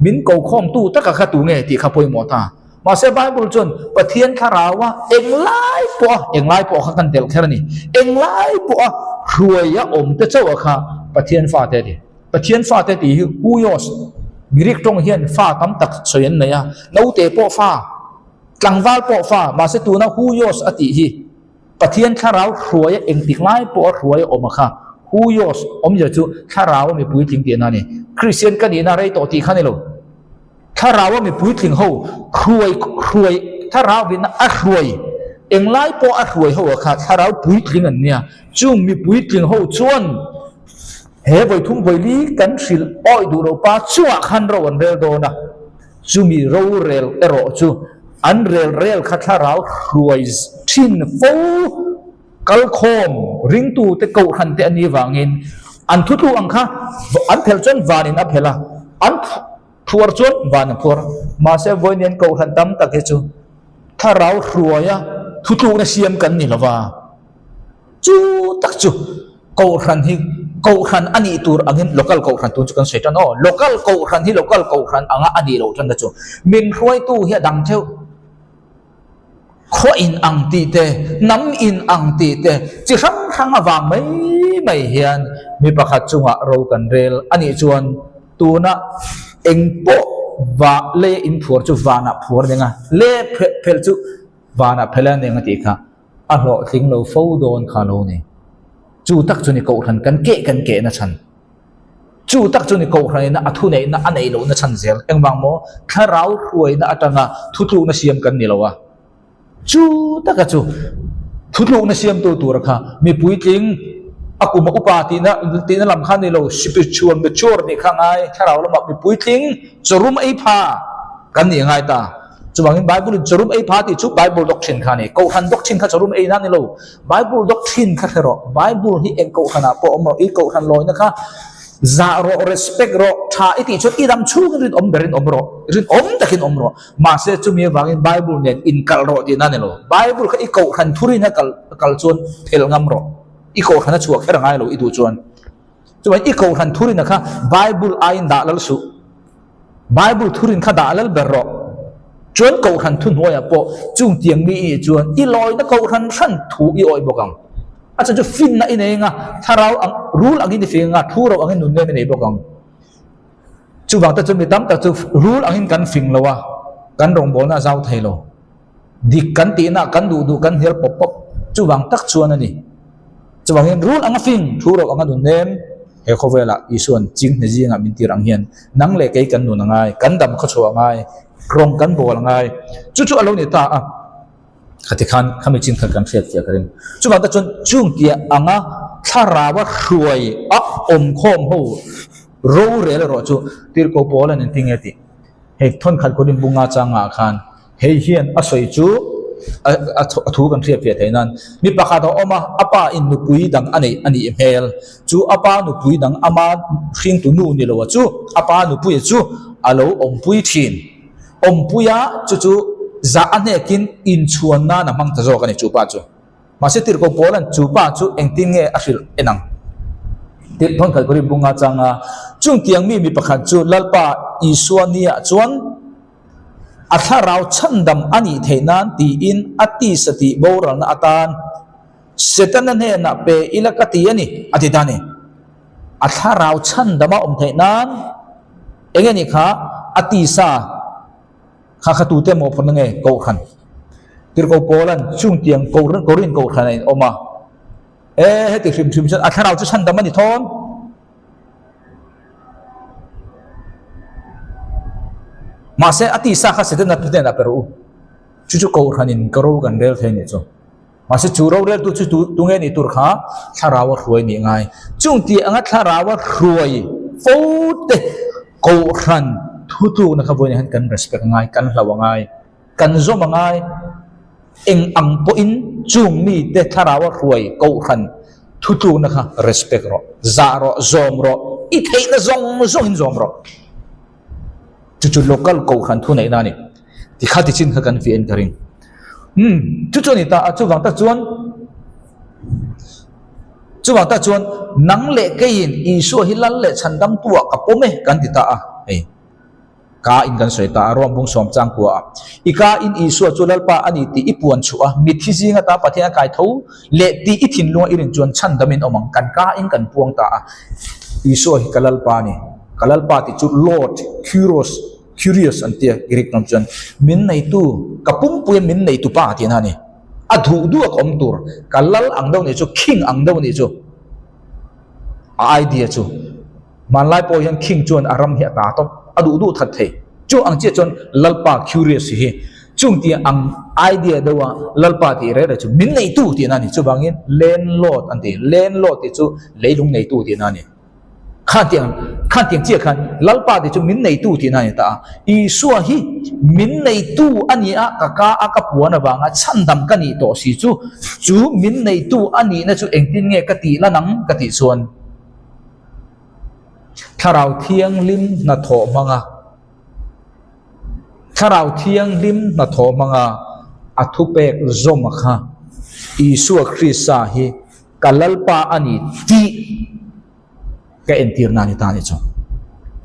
min kohkhawmtu taka kha tu nge tih kha pawimawh ta. Mahse Bible chuan Pathian thlaraua englai pawha, englai pawh kha kan telh kher a ni, englai pawha hruaia awm te chauh kha Pathian fate a ti. Pathian fate tih hi huios, Greek tawng hian fa tam tak sawi an nei a, naute pawh fa, tlangval pawh fa, mahse tuna huios a tih hi, Pathian thlarau hruaia engtik lai pawh a hruai a awm a kha. Huios awmzia chu thlarau a mi puitling tihna a ni. Kristian ka nihna rei tawh tih kha ni lo. Thlarau a mi puitling ho hruai hruai thlarau in a hruai englai pawh a hruai ho a kha thlarau puitling an nia. Chung mi puitling ho chuan he vawithum vawili kan hrilh awih duh lo pa chungah khan ro an rel dawn a. Chumi rorel erawh chu an rel rel kha thlarau hruai thin fo kalkhawm ringtute kohhran te a nih vangin an thutlu ang kha an phelh chuan vanin a phelh a, an phuar chuan van a phuar. Mahse vawiin kohhran tam tak hi chu thlarau hruaia thutlukna siam kan ni lova. Chu tak chu Kohhran hi Kohhran a nih tur angin Local Kohhran tun chu kan sawi tan aw. Local Kohhran hi Local Kohhran anga a nih loh tanna chu min hruaitu hi a dang theuh. Khua in ang tih te, hnam in ang tih te, chi hrang hrang avang mai mai hian mi pakhat chungah ro kan rel a nih chuan tuna eng pawh va lei a inphuar chu vanah phuar ning a, le phelh chu vanah phelh a ning a tih kha. A hlawhtling lo fo dawn kha lo ni. Chu tak chu ni Kohhran kan keh kan kehna chhan. Chu tak chu ni Kohhranina a thuneihna a neih lohna chhan zel. Engvang maw? Thlarau hruaina atanga thutlukna siam kan ni lo a. Chu taka chu thutlukna siamtu tura kha mi puitling a kum a upa tihna tihna lam kha ni lo, spiritual mature nih kha ngai, thlarau lamah mi puitling chawrum ei pha kan nih ngai ta. Chuvangin Bible in chawrum ei pha tih chu Bible doctrine kha a ni. Kohhran doctrine kha chawrum ei na a ni lo. Bible doctrine kha hre rawh. Bible hi eng kohhranah pawh awm rawh. I kohhran lawina kha zah rawh, respect rawh, tha i tih chuan i dam chhungin rinawm berin awm rawh. Rinawm takin awm rawh. Mahse chumi avangin Bible nen inkalh rawh tihna a ni lo. Bible kha i kohhran thurin a kal kal chuan phelh ngam rawh. I kohhran a chhuah kher a ngai lo i duh chuan. Chuvangin i kohhran thurina kha Bible aiin dah lal suh. Bible thurin kha dah lal ber rawh. Chuan Kohhran thuhnuaiah pawh chung tiang mi i nih chuan i lawina Kohhran hran thu i awih bawk ang. A chhan chu finna i nei anga, thlarau ang, rul angin i fing anga, thu ro angin nunnem i nei bawk ang. Chuvang te chu mi tam tak chu rul angin kan fing lo a, kan rawngbawlna a zau thei lo. Dik kan tihna kan duh duh kan hnial pawp pawp. Chuvang tak chuan a ni. Chuvangin rul anga fing, thu ro anga nunnem he khawvelah Isua'n chinghne zingah min tir ang hian nang leh kei kan nun a ngai, kan dam khaw chhuah a ngai, rawng kan bawl a ngai. Chu chu a lo ni ta a, khati khan khami chin khan kan hriat fiah ka ring. Chuvang te chuan chung tia anga thlaraua hruai a awmkhawm ho rorel erawh chu Tirhkoh Paul-a'n engtin nge tih? Hei thawnkhat Korin bunga changah khan hei hian a sawi chu a thu kan hriat fiah theih nan mi pakhat a awm a, a pa in nupui dang a neih a nih hmel. Chu a pa nupui dang ama hringtu nu ni lo a chu a pa nupuia chu a lo awmpui thin. Awmpuia chu chu zah a hnekin inchhuan nan a hmang ta zawk a ni chu pa chu. Mahse tirhkoh Paula'n chu pa chu engtin nge a hrilh en ang? Tirh thawnkhat Korin bunga changa chungtiang mi mi pakhat chu Lalpa Isua niah chuan a thlarau chhandam a nih theih nan tiin a tisa tih boralna atan Setana hnenah pe ila ka ti a ni, a ti ta a ni. A thlarau chhandam a awm theih nan eng nge nih kha a tisa Kha kha tute maw phawrhna nge Kohhran? Tirhkoh Paula'n chungtiang Korin Kohhran a inawm a, E, heti hrim hrim chuan a thlarau chu chhandam a ni thawn. Mahse, a tisa kha Setana hnenah pe rawh u. Chu chu Kohhranin ka ro kan rel thei nih chu. Mahse chu roreltu chu tu tunge nih tur kha thlarau a hruai nih ngai. Chung tih anga thlarau a hruai fo te Kohhran thutlukna kha vawiinah hian kan respect a ngai, kan hlau a ngai, kan zawm a ngai. Eng ang pawhin chung mite thlarau a hruai Kohhran thutlukna kha respect rawh, zah rawh, zawm rawh, i theihna zawng zawngin zawm rawh. Chu chu local Kohhran thuneihna a ni. Tikha tichin kha kan fiah in ka ring. Umm, chu chu a ni ta a, chuvang tak chuan, chuvang tak chuan nang leh keiin Isua hi lal leh chhandamtu ah ka pawm e kan ti ta a, hei ka in kan sawi ta a, Rom bung sawm chang kua ah. I ka in Isua chu Lalpa a ni tih i puan chhuah a, mitthi zing ata Pathian a kai tho leh tih i thinlunga i rin chuan chhandam in awm ang, kan ka in kan puang ta a, Isua hi ka Lalpa a ni, ka Lalpa tih chu Lord, Kyrios, Curious an tia Greek lam chuan min neitu ka pumpuia min neitu pa tihna a ni. A duh duh a ka awm tur ka lal ang deuh nih chu king ang deuh nih chu a idea chu hmanlai pawh hian king chuan a ram hi a ta tawp a duh duh that thei. Chu ang chiah chuan lalpa curious hi chung tih ang idea deuh a lalpa tih reh reh chu min neitu tihna a ni. Chuvangin landlord an ti landlord tih chu leilung neitu tihna a ni. Khatiang khatiang chiah khan Lalpa te chu min neitu tihna a ni ta a. Isua hi min neitu a ni a, ka ka a ka puan avanga chhandam ka nih tawh si chu, chu min neitu a nihna chu engtin nge ka tih lan ang ka tih chuan Thlarau Thianghlim hnathawh hmanga Thlarau Thianghlim hnathawh hmanga a thupek zawm a kha Isua Krista hi Ka Lalpa a ni tih ka entirna a ni ta a ni chu.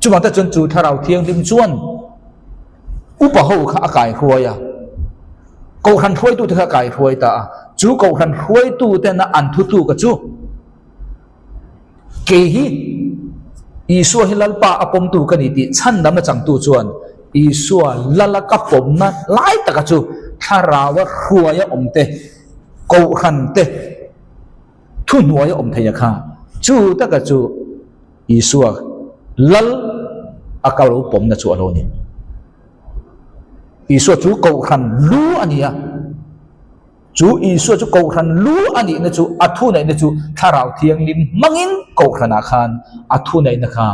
Chuvang te chuan chu Thlarau Thianghlim chuan upa ho kha a kai hruai a, Kohhran hruaitute kha a kai hruai ta a, chu Kohhran hruaitutena an thutluk a chu kei hi Isua hi Lalpa a pawmtu ka ni tih chhandamna changtu chuan Isua Lala ka pawmna lai taka chu Thlaraua hruaia awmte Kohhran te thuhnuai a awm thei a kha, chu taka chu Isua lal a ka lo pawmna chu a lo ni. Isua chu Kohhran lu a ni a, chu Isua chu Kohhran lu a nihna chu a thuneihna chu Thlarau Thianghlim hmangin Kohhranah khan a thuneihna kha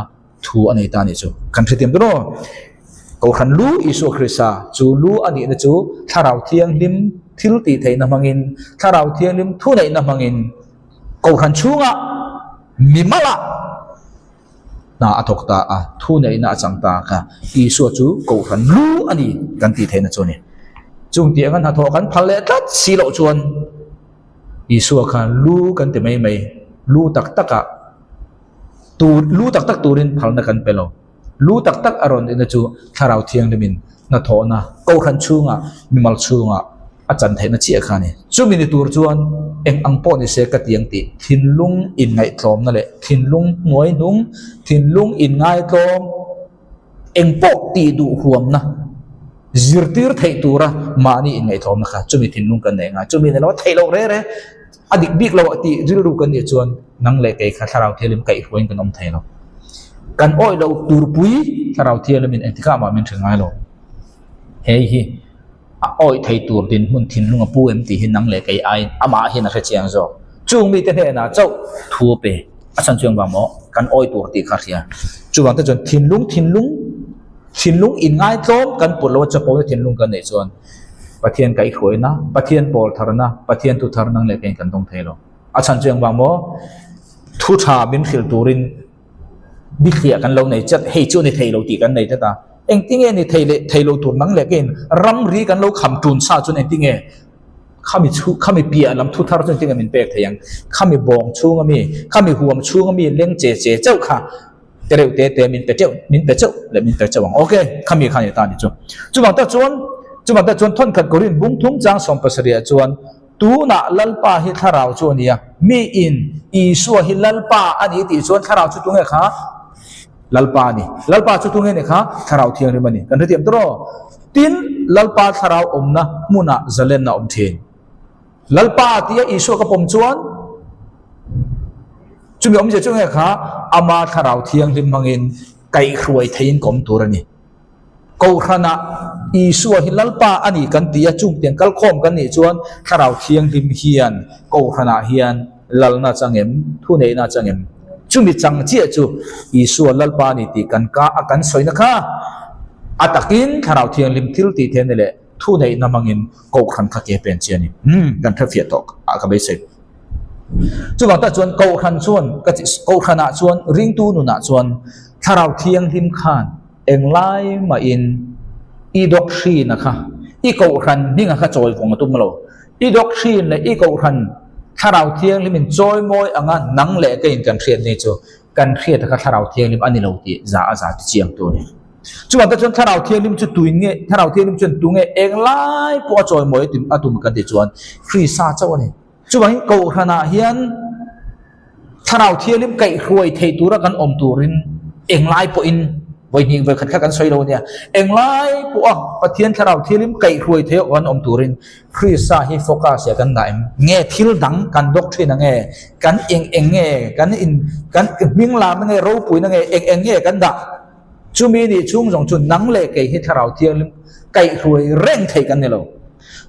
thu a nei ta a nih chu. Kan hrethiam dawn aw. Kohhran lu Isua Krista chu lu a nihna chu Thlarau Thianghlim thil tih theihna hmangin, Thlarau Thianghlim thuneihna hmangin Kohhran chhungah mimalah hna a thawk ta a, thuneihna a chang ta kha Isua chu Kohhran lu a ni kan tih theihna chu a ni. Chung tih anga hnathawh kan phal leh tlat si loh chuan Isua khan lu kan ti mai mai, lu tak takah Tur, lu tak tak turin phalna kan pe lo. Lu tak tak a rawn nihna chu Thlarau Thianghlimin hnathawhna Kohhran chhungah, mimal chhungah a chan theihna chiah kha a ni. Chumi ni tur chuan eng ang pawh ni se ka ti ang tih thinlung inngaihtlawmna leh thinlung hnuaihnung, thinlung inngaitlawm eng pawh tih duh huamna zirtir theih tura mahni inngaihtlawmna kha chumi thinlung kan nei ngai. Chumi ni lo a theih loh reh reh. A dik bik lo ah tih rilru kan nih chuan nang leh kei kha Thlarau Thianghlim kaihhruaiin kan awm thei lo. Kan awih loh turpui Thlarau Thianghlimin engtikah mah min hre ngai lo. Hei hi a awih thei tur dinhmun thinlung a pu em tih hi nang leh kei aiin amah hian a hre chiang zawk. Chung mite hnenah chauh thu a pe. A chhan chu engvang maw? Kan awih tur tih kha a hria. Chuvang te chuan thinlung thinlung. Thinlung inngaitlawm kan put lo a chapona thinlung kan neih chuan Pathian kaihhruaina, Pathian pawl tharna, Pathian thu thar nang leh keiin kan dawng thei lo. A chhan chu engvang maw? Thu tha min hrilh turin bithliah kan lo nei chat, hei chu a ni thei lo tih kan nei tlat a. Engtinge ni thei leh thei lo tur nang leh keiin ramri kan lo kham tun sa chuan engtinge khami chhu khami piah lam thu thar chu engtinge min pek thei ang? Khami bawng chhunga mi, khami huam chhunga mi leng che che chauh kha te reuh te te min pe teuh min pe chauh leh min pe chauh ang. Ok, khami kha ni ta ni chu. Chuvang tak chuan chuvang tak chuan thawnkhat Korin bung thum chang 70 ah chuan tunah Lalpa hi thlarau chu a ni a, mi in Isua hi Lalpa a ni tih chuan thlarau chu tunge kha? Lalpa a ni. Lalpa chu tunge ni kha? Thlarau Thianghlim a ni. Kan hrethiam tawh rawh. Tin, Lalpa thlarau awmna hmunah zalenna a awm thin. Lalpa tia Isua ka pawm chuan chumi awmzia chu nge kha ama thlarau thianghlim hmangin kaihhruai theiin ka awm tur a ni. Kohhranah Isua hi Lalpa a ni kan ti a, chung tiang kalkhawm kan nih chuan thlarau thianghlim hian kohhranah hian lalna changem, thuneihna changem. Chumi chang chiah chu Isua Lalpa a ni tih kan ka a kan sawina kha a takin thlarau thianghlim thil tih theih a ni leh. Thu neihna hmangin Kohhran kha ke pen chi a ni. Umm, kan hre fiah tawh a ka beisei. Chuvang tak chuan Kohhran chuan, ka ti, Kohhranah chuan ringtu nunah chuan Thlarau Thianghlim khan englai mahin i doctrine-a kha, i Kohhran hminga kha chawi vawng a tum lo. I doctrine leh i Kohhran Thlarau Thianghlimin chawimawi anga nang leh keiin kan hriat ni chu kan hriat kha Thlarau Thianghlim a ni lo tih za a za ti chiang tu a ni. Chuvang te chuan Thlarau Thianghlim chu tuin nge, Thlarau Thianghlim chuan tu nge englai pawh a chawimawi a tum kan tih chuan Krista chauh a ni. Chuvangin Kohhranah hian Thlarau Thianghlim kaihhruai thei tura kan awm turin englai pawhin vawi hnih vawi khat kha kan sawi lo a nia. Englai pawha Pathian Thlarau Thianghlim kaihhruai thei awk kan awm turin Krista hi focus ah kan dah em? Nge thil dang kan doctrine a nge? Kan eng eng nge? Kan in kan hming lam nge? Ropuina nge? Eng eng nge kan dah? Chumi nih chhung zawng chu nang leh kei hi Thlarau Thianghlim kaihhruai reng thei kan ni lo.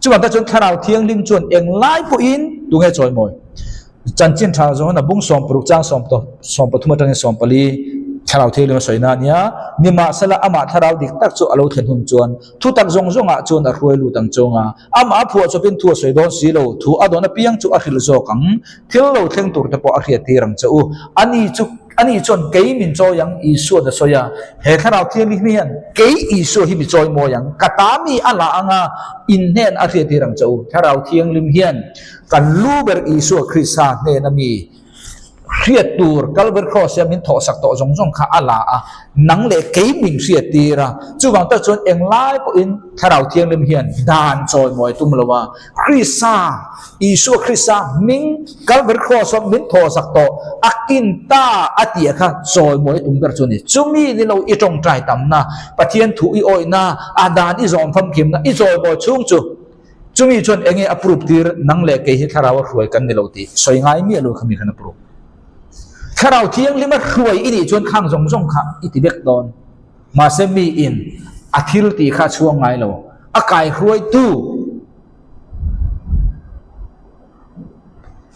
Chuvang ta chuan Thlarau Thianghlim chuan eng lai pawhin tunge chawimawi? Chanchin tha zawng a bung 60 chang 13 atangin 14 Thlarau Thianghlim a sawi na a nia. Nimahsela amah Thlarau dik tak chu a lo thlen hun chuan thu tak zawng zawngah chuan a hruai lut ang chawng a. Amah a phuah chawpin thu a sawi dawn si lo, thu a dawn apiang chu a hrilh zawk ang. Thil lo thleng tur te pawh a hriat tir ang che u. Ani chu ani chuan kei min chawi ang Isua'n a sawi a. He Thlarau Thianghlim hian kei Isua hi mi chawi mawi ang, ka ta mi a la ang a, in hnen a hriat tir ang che u. Thlarau Thianghlim hian Kan lu ber Isua Krista hnena mi hriat tur Calvary Cross hian min thawhsak tawh zawng zawng kha a la a, nang leh kei min hriat tir a. Chuvang tak chuan englai pawhin Thlarau Thianghlim hian dan chawimawi tum lo a, Krista, Isua Krista hming Calvary Cross a min thawhsak tawh a kin ta a tih kha chawimawi tum ber chu a ni. Chumi ni lo i tawngtai tamna, Pathian thu i awihna, a dan i zawm famkimna, i chawimawi chhung chu Chumi chuan enge a proof tir nang leh kei hi thlarau a hruai kan ni lo tih sawi ngai miah lo kha mi khan a proof. Thlarau thianghlim a hruai i nih chuan khang zawng zawng kha i ti vek dawn. Mahse mi in a thil tih kha a chhuang ngai lo. A kai hruai tu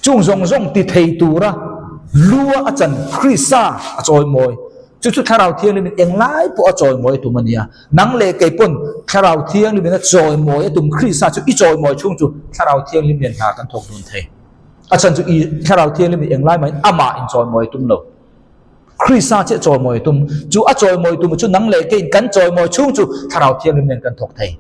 chung zawng zawng ti thei tura lua a chan Krista a chawimawi. Chu chu Thlarau Thianghlimin englai pawh a chawimawi a tum a nia. Nang leh kei pawn Thlarau Thianghlimin a chawimawi a tum Krista chu i chawimawi chhung chu Thlarau Thianghlim lian hna kan thawk dun thei. A chhan chu i Thlarau Thianghlimin englai mahin amah in chawimawi a tum lo. Krista chiah chawimawi a tum. Chu a chawimawi tum chu nang leh keiin kan chawimawi chhung chu Thlarau Thianghlim nen kan thawk thei.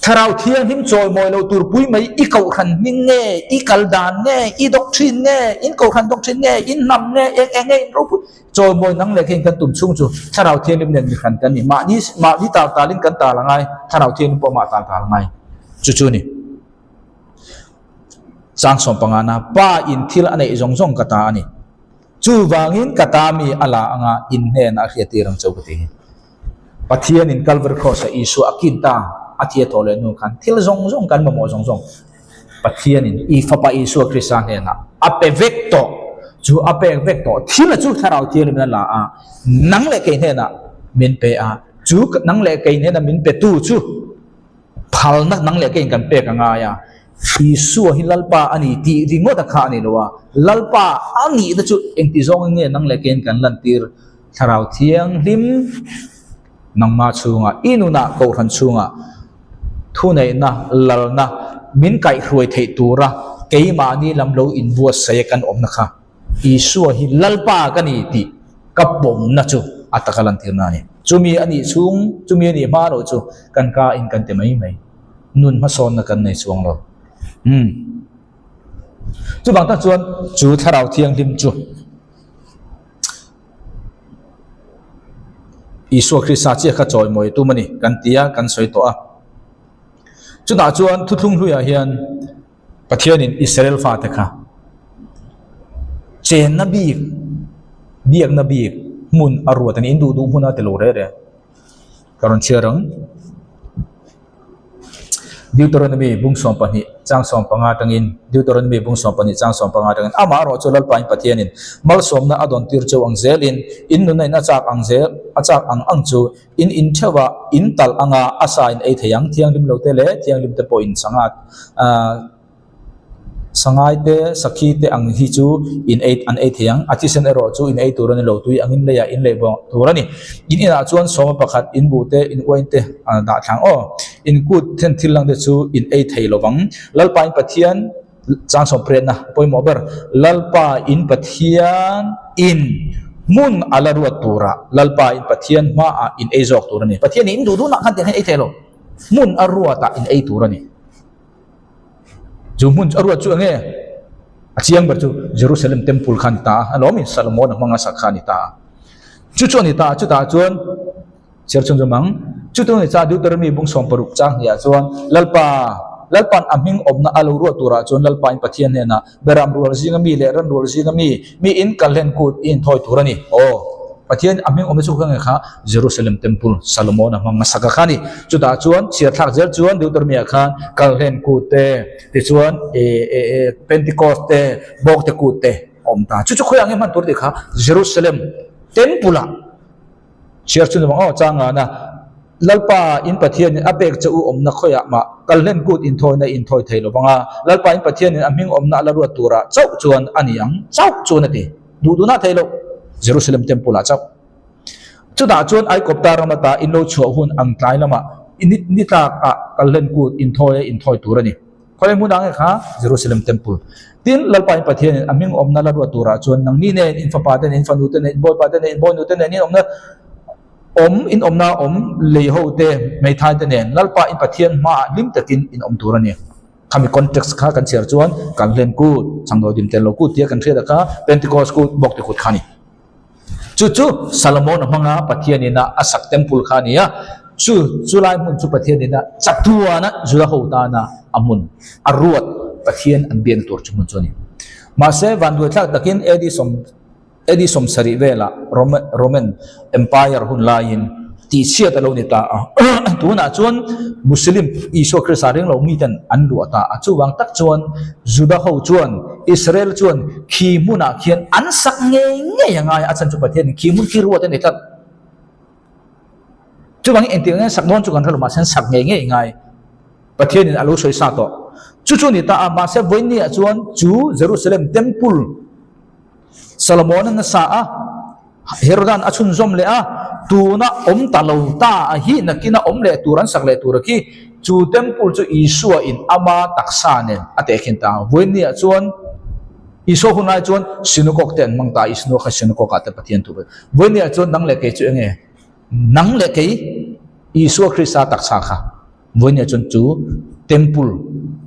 Thlarau Thianghlim chawimawi lo tur pui mai i kohhran hming nge, i kal dan nge, i doctrine nge, in kohhran doctrine nge, in hnam nge, eng eng nge in ropui chawimawi nang leh keiin kan tum chhung chu Thlarau Thianghlim nen mihran kan ni. Mahni mahni tal talin kan tal a ngai, Thlarau Thianghlim pawh mah tal tal a ngai. Chu chu a ni. Chang 15 na, Pa in thil a neih zawng zawng ka ta a ni. Chuvangin ka ta mi a la anga in hnenah a hriattir ang chauh ka ti hi. Pathianin Calvary Cross-a Isua a kin ta a thia tawh leh hnu khan thil zawng zawng kan mamawh zawng zawng Pathianin i Fapa Isua Krista hnenah a pe vek tawh. Chu a pek vek tawh thil a chu Thlarau Thianghlimin a la a, nang leh kei hnenah min pe a, chu nang leh kei hnena min pe tu chu phalna nang leh keiin kan pek a ngai a. Isua hi Lalpa a ni tih ringawt a kha a ni lo a, Lalpa a nihna chu engti zawngin nge nang leh keiin kan lantir? Thlarau Thianghlim. Nangmah chhungah, i nunah, kohhran chhungah thuneihna, lalna min kaihhruai theih tura keimahni lam lo inbuatsaih a kan awmna kha Isua hi Lalpa ka ni tih ka pawmna chu a taka lantirna a ni. Chumi a nih chhung, chumi a nih hma loh chu kan ka in kan ti mai mai. Nun hmasawnna kan nei chuang lo. Umm. Chuvang tak chuan chu Thlarau Thianghlim chu Isua Krista chiah kha chawimawi tum a ni kan ti a, kan sawi tawh a. Chutah chuan thuthlung hluiah hian Pathianin Israel fate kha chenna bik, biakna bik hmun a ruat a ni. In duh duh hmun a ti lo reh reh. Ka rawn chhiar ang. Deuteronomy bung 12 chang 15 atangin Deuteronomy bung 12 chang 15 atangin amah erawh chu Lalpain Pathianin malsawmna a dawn tir cheu ang zelin in nuna in a chak ang zel a chak ang ang chu in in theuh a in talh anga a sa in ei thei ang thianghlim lo te leh thianghlim te pawh in sangat ah Sangai te, sakhi te ang hi chu in ei an ei thei ang. A thisen erawh chu in ei tur a ni lo, tui angin leiah in lei bawk tur a ni. In inah chuan sawma pakhat in buh te, in uain te a dah thlang aw. In kut then thil lang te chu in ei thei lo vang. Lalpa in Pathian chang sawm prenna pawimawh ber, Lalpa in Pathian in hmun a la ruat turah Lalpa in Pathian hmaah in ei zawk tur a ni. Pathian in duh duhnak khan tiang hian ei thei lo, hmun a ruatah in ei tur a ni. Chu hmun chu a ruat chu enge? A chiang ber chu Jerusalem temple kha a ni ta a, alawmin Solomon-a hmanga sak kha a ni ta a. Chu chu a ni ta a, chutah chuan chhiar chhun zawm ang. Chu chu a ni ta a, Deuteronomy bung 60 chang hniah chuan Lalpa, Lalpa'n a hming awmna a lo ruat turah chuan Lalpain Pathian hnenah Beram rual zinga mi leh ran rual zinga mi, mi in kal hlen kut i inthawi tur a ni. Aw, Pathian a hming awmna chu kha nge kha? Jerusalem Temple, Solomon-a hmang hmasa kha kha a ni. Chutah chuan chhiar thlak zel chuan Deuteronomy-ah khan kal hlen kut te, tichuan Pentecost te, Bawkte kut te a awm ta. Chu chu khawiah nge hman tur tih kha Jerusalem Temple-ah Chhiar chu ni bang aw, changana Lalpa in Pathianin a pek che u awmna khawiah mah kalhlen kut inthawina i inthawi thei lo vang a, Lalpa in Pathianin a hming awmna a la ruat turah chauh chuan a ni ang, chauh chuan a ti. Duh duhna thei lo, Jerusalem Temple ah chauh. Chutah chuan Aikawpta ram ata in lo chhuah hun ang tlai lamah i ni tlak ah kalhlen kut inthawi a inthawi tur a ni. Khawi hmun ah nge kha? Jerusalem Temple. Tin, Lalpa in Pathianin a hming awmna la ruat turah chuan nangni nen, in fapa te nen, in fanu te nen, in bawipa te nen, in bawinu te nen, in awmna awm, in awmna awm lei ho te, hmeithai te nen, Lalpa in Pathian hmaah hlim takin in awm tur a ni. Khami context kha kan chhiar chuan Kalhlen kut, Changdawi dim tel lo kut tia kan hriat a kha Pentecost kut, Bawkte kut kha a ni. Chu chu Solomon-a hmanga Pathian ina a sak temple kha a ni a, chu chulai hmun chu Pathian ina chatuana Juda ho tana a hmun a ruat Pathian an biakna tur chu hmun chu a ni. Mahse, vanduaithlak takin AD AD 70 velah Roman Empire hun laiin tihchhiat a lo ni ta a. Tunah chuan Muslim Isua Krista ring lo miten an luah ta a. Chuvang tak chuan Juda ho chuan Israel chuan khi hmunah khian an sak ngei ngei a ngai a, a chhan chu Pathianin khi hmun khi ruat a ni tlat. Chuvangin engtik ang hian sak dawn chu kan hre lo mahse an sak ngei ngei ngai. Pathianin a lo sawi sa tawh. Chu chu a ni ta a, mahse vawiinniah chuan chu Jerusalem Temple Solomon-an a sa a, Herodan a chhunzawm leh a, tuna awm ta lo ta a hi nakina awm leh tur an sak leh tur a khi, chu temple chu Isua in ama taksa nen a tehkhin ta ang. Vawiinniah chuan Isua hun lai chuan synagogue te an hmang ta a, Isua kha synagogue ah te Pathian thu Vawiinniah chuan nang leh kei chu enge? Nang leh kei Isua Krista taksa kha. Vawiinniah chuan chu temple,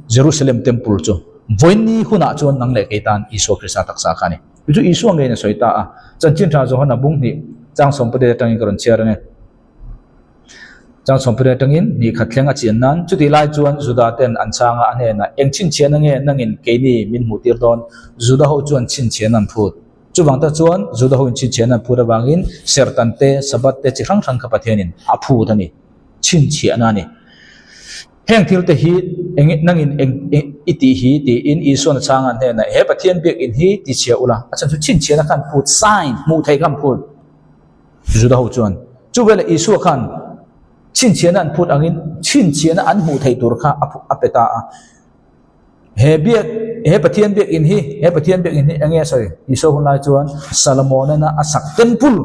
Jerusalem temple chu vawiinni hunah chuan nang leh kei tan Isua Krista taksa kha a ni. Chu chu Isua ngeiin a sawi ta a. Chanchin tha Johana bung hnih chang sawmpariat atangin ka rawn chhiar ang e. Chang sawmpariat atangin hnih khat thleng a chian nan chutih lai chuan Juda ten an chhang a, a hnenah eng chhinchhian ange nangin keini min hmuh tir dawn? Juda ho chuan chhinchhian an phut. Chuvang tak chuan Juda ho in chhinchhian an phut avangin serhtan te, Sabbath te chi hrang hrang kha Pathianin a phut a ni. Chhinchhiahna a ni. Heng thil te hi eng nangin eng i tih hi tiin Isuan a chhang a hnenah he Pathian biakinn hi ti chhia ula a chhan chu chhinchhiahna khan phut sign hmuh theih khan phut Juda ho chuan chu veleh Isua khan chhinchhiahna an phut angin chhinchhiahna an hmuh theih tur kha a pe ta a. He biak, he Pathian biakinn hi, he Pathian biakinn hi eng nge a sawi? Isua hun lai chuan Solomon-a a sak temple.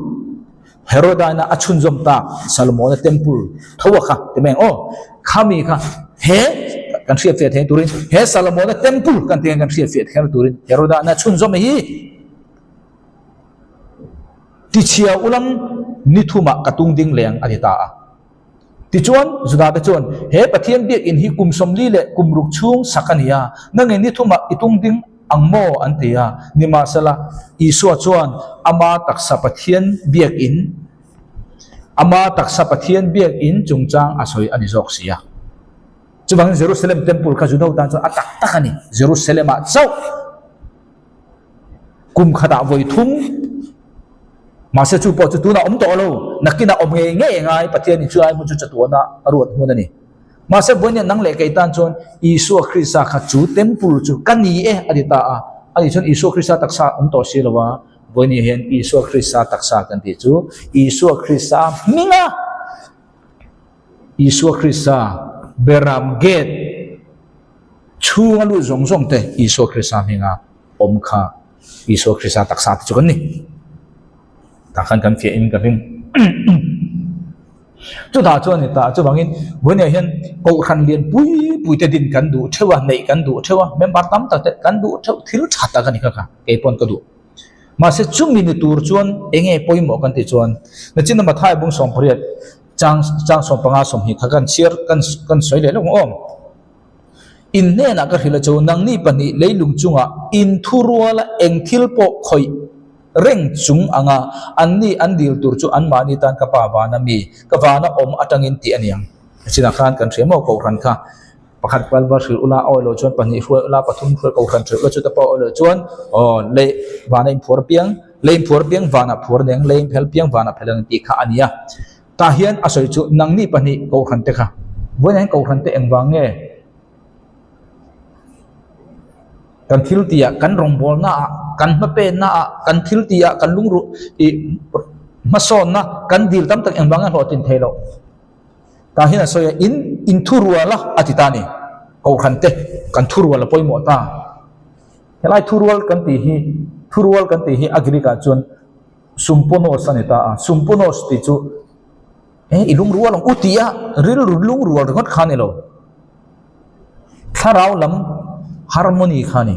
Heroda ina a chhunzawm tak Salomona temple tho a kha ti mai ang aw. Khami kha he kan hriat fiah theih turin he Salomona temple kan tih hian kan hriat fiah theih turin Heroda ina chhunzawm hi tichhia ulang ni thumah ka tung ding leng a ti ta a. Tichuan, Juda te chuan, He Pathian biakinn hi kum 40 leh kum ruk chhung sak a ni a, nangin ni thumah i tung ding ang maw? an ti a. Nimahsela, Isua chuan ama taksa Pathian biakinn, ama taksa Pathian biakinn chungchang a sawi a ni zawk si a. Chuvangin Jerusalem Temple kha Juda ho tan chuan a tak tak a ni. Jerusalem-ah chauh kum khatah vawi thum Mahse chu pawh chu tunah awm tawh lo, nakinah awm ngei ngei ngai Pathianin chu ai hmun chu chatuana a ruat hmun a ni. Mahse vawiin nang leh kei tan chuan Isua Krista kha chu temple chu ka ni e a ti ta a, ani chuan Isua Krista taksa awm tawh si lo a, vawiin hian Isua Krista taksa kan tih chu Isua Krista hminga Isua Krista beram gate chhunga lut zawng zawng te Isua Krista hminga awm kha Isua Krista taksa te chu kan ni. Tah khan kan fiah in ka ring. Chutah chuan ni ta chuvangin vawiinah hian kohhran lian pui pui te din kan duh theuh a, neih kan duh theuh a, member tam tak te kan duh theuh thil tha tak a ni kha kha kei pawn ka duh. Mahse chumi ni tur chuan eng nge pawimawh kan tih chuan nachin a Mathai bung 18 chang chang 15 20 kha kan chhiar kan kan sawi leh lawk ang aw. In hnenah ka hrilh a chu, nangni pahnih leilung chungah in thuruala eng thil pawh khawih reng chung anga anni an dil tur chu anmahni tan ka pa vana mi, ka vana awm atangin tih a ni ang. Chinah khan kan hria maw Kohhran kha pakhat pal va hrilh ula a awilo chuan pahnih hruai ula pathum hruai Kohhran hrilh ula chuta pawh a awilo chuan aw lei vana inphuar piang lei inphuar piang vanah phuar neng lei inphel piang vanah phel ang tih kha a ni a. Tah hian a sawi chu nangni pahnih Kohhran te kha. Vawiinah hian Kohhran te engvang nge kan thil tih ah kan rawngbawlna ah kan hmapenna ah kan thil tih ah kan lungruh ih hmasawnna kan dil tam tak engvang nge hlawhtlin thei loh. Tah hian a sawi a in in thurual a a ti ta a ni. Kohhran te kan thurual a pawimawh ta. Helai thurual kan tih hi thurual kan tih hi a Greek ah chuan Sumponos a ni ta a, Sumponos tih chu eh i lungrual ang u tih a rilru lungrual ringawt kha a ni lo. Thlarau lam harmony kha a ni.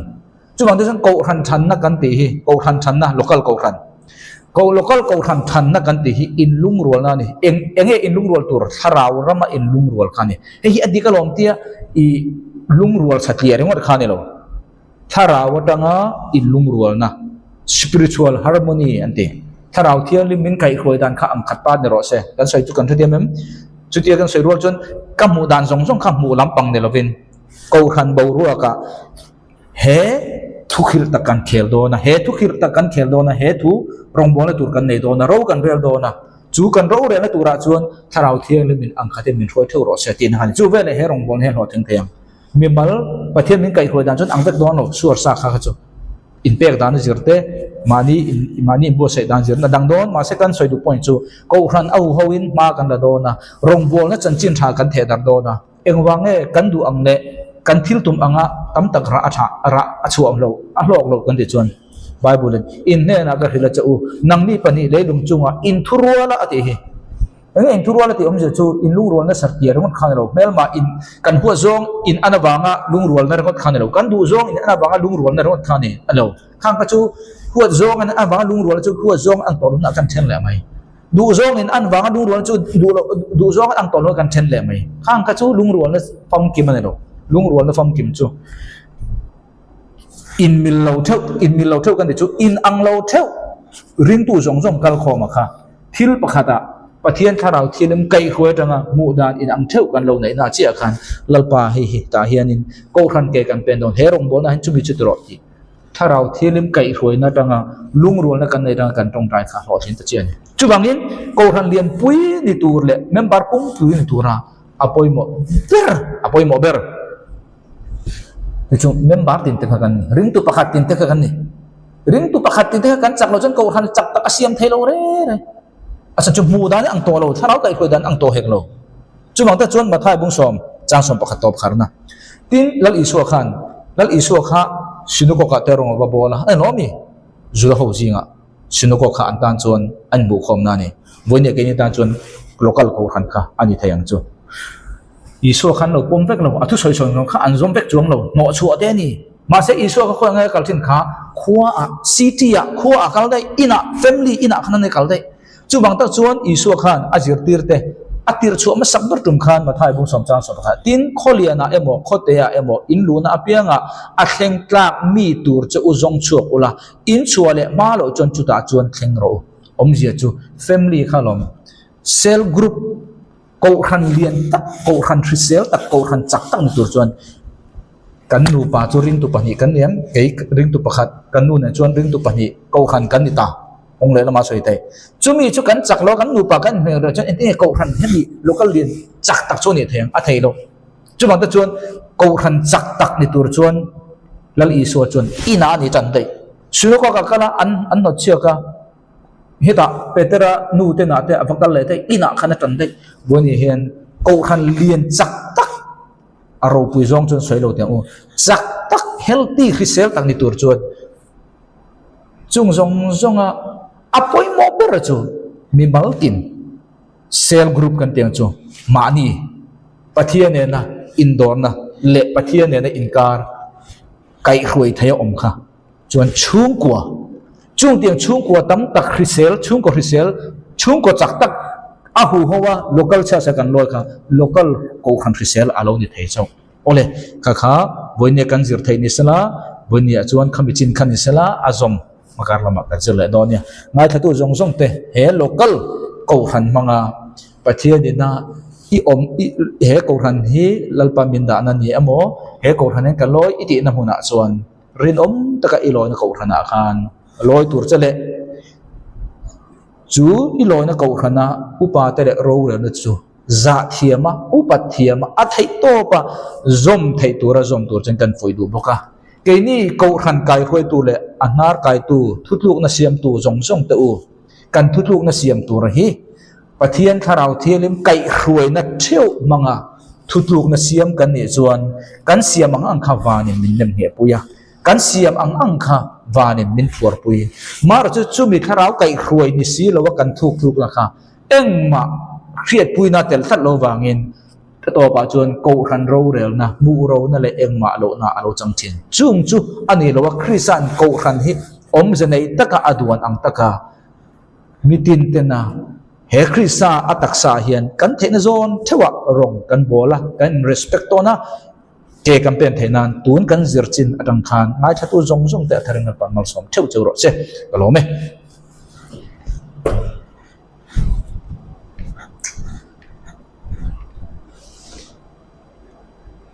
Chuvang te chuan Kohhran thanna kan tih hi, Kohhran thanna, local Kohhran, Ko local Kohhran thanna kan tih hi in lungrualna a ni. Eng eng nge in lungrual tur? Thlarau rama in lungrual kha a ni. Hei hi a dik alawm tia i lungrual satliah ringawt kha a ni lo. Thlarau atanga inlungrualna, spiritual harmony, an ti. Thlarau Thianghlim min kaihhruai dan kha ang khat pa ni rawh se. Kan sawi chu kan hrethiam em? Chutia kan sawi rual chuan ka hmuh dan zawng zawng kha hmuh lampang ni lovin Kohhran boruakah he thukhirh tak kan khel dawn a, he thukhirh tak kan khel dawn a, he thu rawngbawlna tur kan nei dawn a, ro kan rel dawn a, chu kan rorelna turah chuan Thlarau Thianghlim in ang khatin min hruai theuh rawh se tihna kha a ni. Chu veleh he rawngbawlna hi a hlawhtling thei ang. Mimal Pathian min kaihhruai dan chuan ang vek dawn lo, suar sa kha kha chu inpek dan a zir te, mahni in mahni inbuatsaih dan zir na dang dawn, mahse kan sawi duh point chu Kohhran a huho in hma kan la dawn a, rawngbawlna chanchin tha kan theh darh dawn a, engvang nge kan duh ang leh kan thil tum anga tam tak rah a tha rah a chhuah lo a hlawk lo kan tih chuan Bible in in hnenah ka hrilh a che u, nangni pahnih leilung chungah inthurual a a tih hi. Eng eng thurual a tih awmzia chu in lungrualna sarhpiah ringawt kha a ni lo. Hmelmah in kan huat zawng in an avanga lungrualna ringawt kha a ni lo. Kan duh zawng in an avanga lungrualna ringawt kha a ni a lo. Khang kha chu huat zawng in an avanga lungrualna chu huat zawng ang tawh lohna kan then leh mai. Duh zawng in an vanga lungrualna chu duh loh duh zawng ang tawh lohna kan then leh mai. Khang kha chu lungrualna famkim a ni lo. Lungrualna famkim chu in mil lo theuh in mil lo theuh kan tih chu in ang lo theuh ringtu zawng zawng kal khawm a kha. Thil pakhatah Pathian Thlarau Thianghlim kaihhruai atanga hmuh dan in ang theuh kan lo neih na chiah khan Lalpa hei hi tah hianin Kohhran ke kan pen dawn he rawngbawlna hian chumi chu ti rawh tih Thlarau Thianghlim kaihhruaina atanga lungrualna kan neih atanga kan tawngtai kha hlawhtling ta chiah a ni. Chuvangin Kohhran lianpui ni tur leh member pumpuii ni tura a pawimawh ber a pawimawh ber chu member tin te kha kan ni ringtu pakhat tin te kha kan ni. Ringtu pakhat tih te kha kan chak loh chuan Kohhran chak tak a siam thei lo reng reng. A chhan chu hmuh dan ang tawh lo, thlarau kaihhruai dan ang tawh hek lo. Chuvang te chuan Mathai bung sawm, chang sawm pakhat tawp kharna. Tin, Lal Isua khan, Lal Isua kha Sinukawkah te rawng a va bawl a, a ni lawm mi? Juda ho zingah. Synagogue kha an tan chuan an inhmuhkhawmna a ni. Vawinia keini tan chuan local kohhran kha a ni thei ang chu. Isua kha an lo pawm vek lo, a thusawi sawi ngawng kha an zawm vek chuang lo, hnawhchhuah te a ni. Mahse Isua kha khawi angai a kal thin kha khua ah, city ah, khua ah kal daih, in ah, family in ah khan an kal daih. Chuvang tak chuan Isua khan a zirtir te a tirh chhuah hmasak ber tum khan Mathai bung sawm chang sawm pakhat tin khawlian ah emaw khawte ah emaw in luhna apiangah a thleng tlak mi tur che u zawng chhuak ula, in chhuah leh hma loh chuan chutah chuan thleng rawh u. Awmzia chu family kha lawm cell group Kohhran lian tak, kohhran hrisel tak, kohhran chak tak ni tur chuan kan nupa chu ringtu pahnih kan ni ang, kei ringtu pakhat, kan nu nen chuan ringtu pahnih kohhran kan ni ta, kawng leh lama sawi thei. Chumi chu kan chak lo a, kan nupa kan inhmel reuh chuan engtin nge kohhran hemi local lian chak tak chu a nih thei ang, a thei lo. Chuvang te chuan kohhran chak tak ni tur chuan Lal Isua chuan inah a ni tan daih. Synagogue ah kal a, an an hnawtchhiak a. Hetah Petera nu te nah te a va kal leh daih inah khan a tan daih buai hian kohhran lian chak tak a ropui zawng chuan sawi lo teh ang u chak tak healthy hrisel tak ni tur chuan chung zawng zawnga a pawimawh ber chu mimal tin cell group kan tih ang chu mahni Pathian nena indawrna leh Pathian nena inkar kaihhruai thei a awm kha. Chuan chhungkua, chung tiang chhungkua tam tak hrisel, chhungkaw hrisel, chhungkaw chak tak a huho a local chhiat sa kan lawi kha local kohhran hrisel a lo ni thei chauh. Awle, kha kha vawinia kan zir theih ni sela, vawinia chuan khami chin kha ni sela a zawm hmakar lamah kan zir leh dawn nia. Ngaithlatu zawng zawng te he local kohhran hmanga Pathianina i awm i he kohhran hi Lalpa min dahna ni emaw he kohhran hian ka lawi i tihna hmunah chuan Rinawm taka i lawina kohhranah khan lawi tur che leh chu i lawina kohhrana upa te leh rorelna chu zah thiama upat thiama a theih tawpa zawm theih tura zawm tur chuan kan fuih duh bawk a. Keini kohhran kaihruaitu leh a hnar kaitu thutlukna siamtu zawng zawng te u kan thutlukna siam tur hi Pathian Thlarau Thianghlim kaihhruaina theuh hmanga thutlukna siam kan nih chuan kan siam ang ang kha vanin min nem nghehpui a, kan siam ang ang kha vanin min phuarpui. Mara chu chumi Thlarau kaihhruai ni si loa kan thuktlukna kha engmah hriatpuina tel tlat lo vangin ka tawpah chuan Kohhran rorelna, hmuh rona leh engmah lohna a lo chang thin. Chung chu a ni loa Krista'n Kohhran hi awmze nei taka a duan ang taka Mitin tena he Krista a taksa ah hian kan theihna zawn theuhah rawng kan bawl a, kan in respect tawn a, ke kan pen theih nan tun kan zir chin atang khan ngaithlatu zawng zawng te a tharin Lalpa malsawm theuh cheu rawh se. Ka lawm e.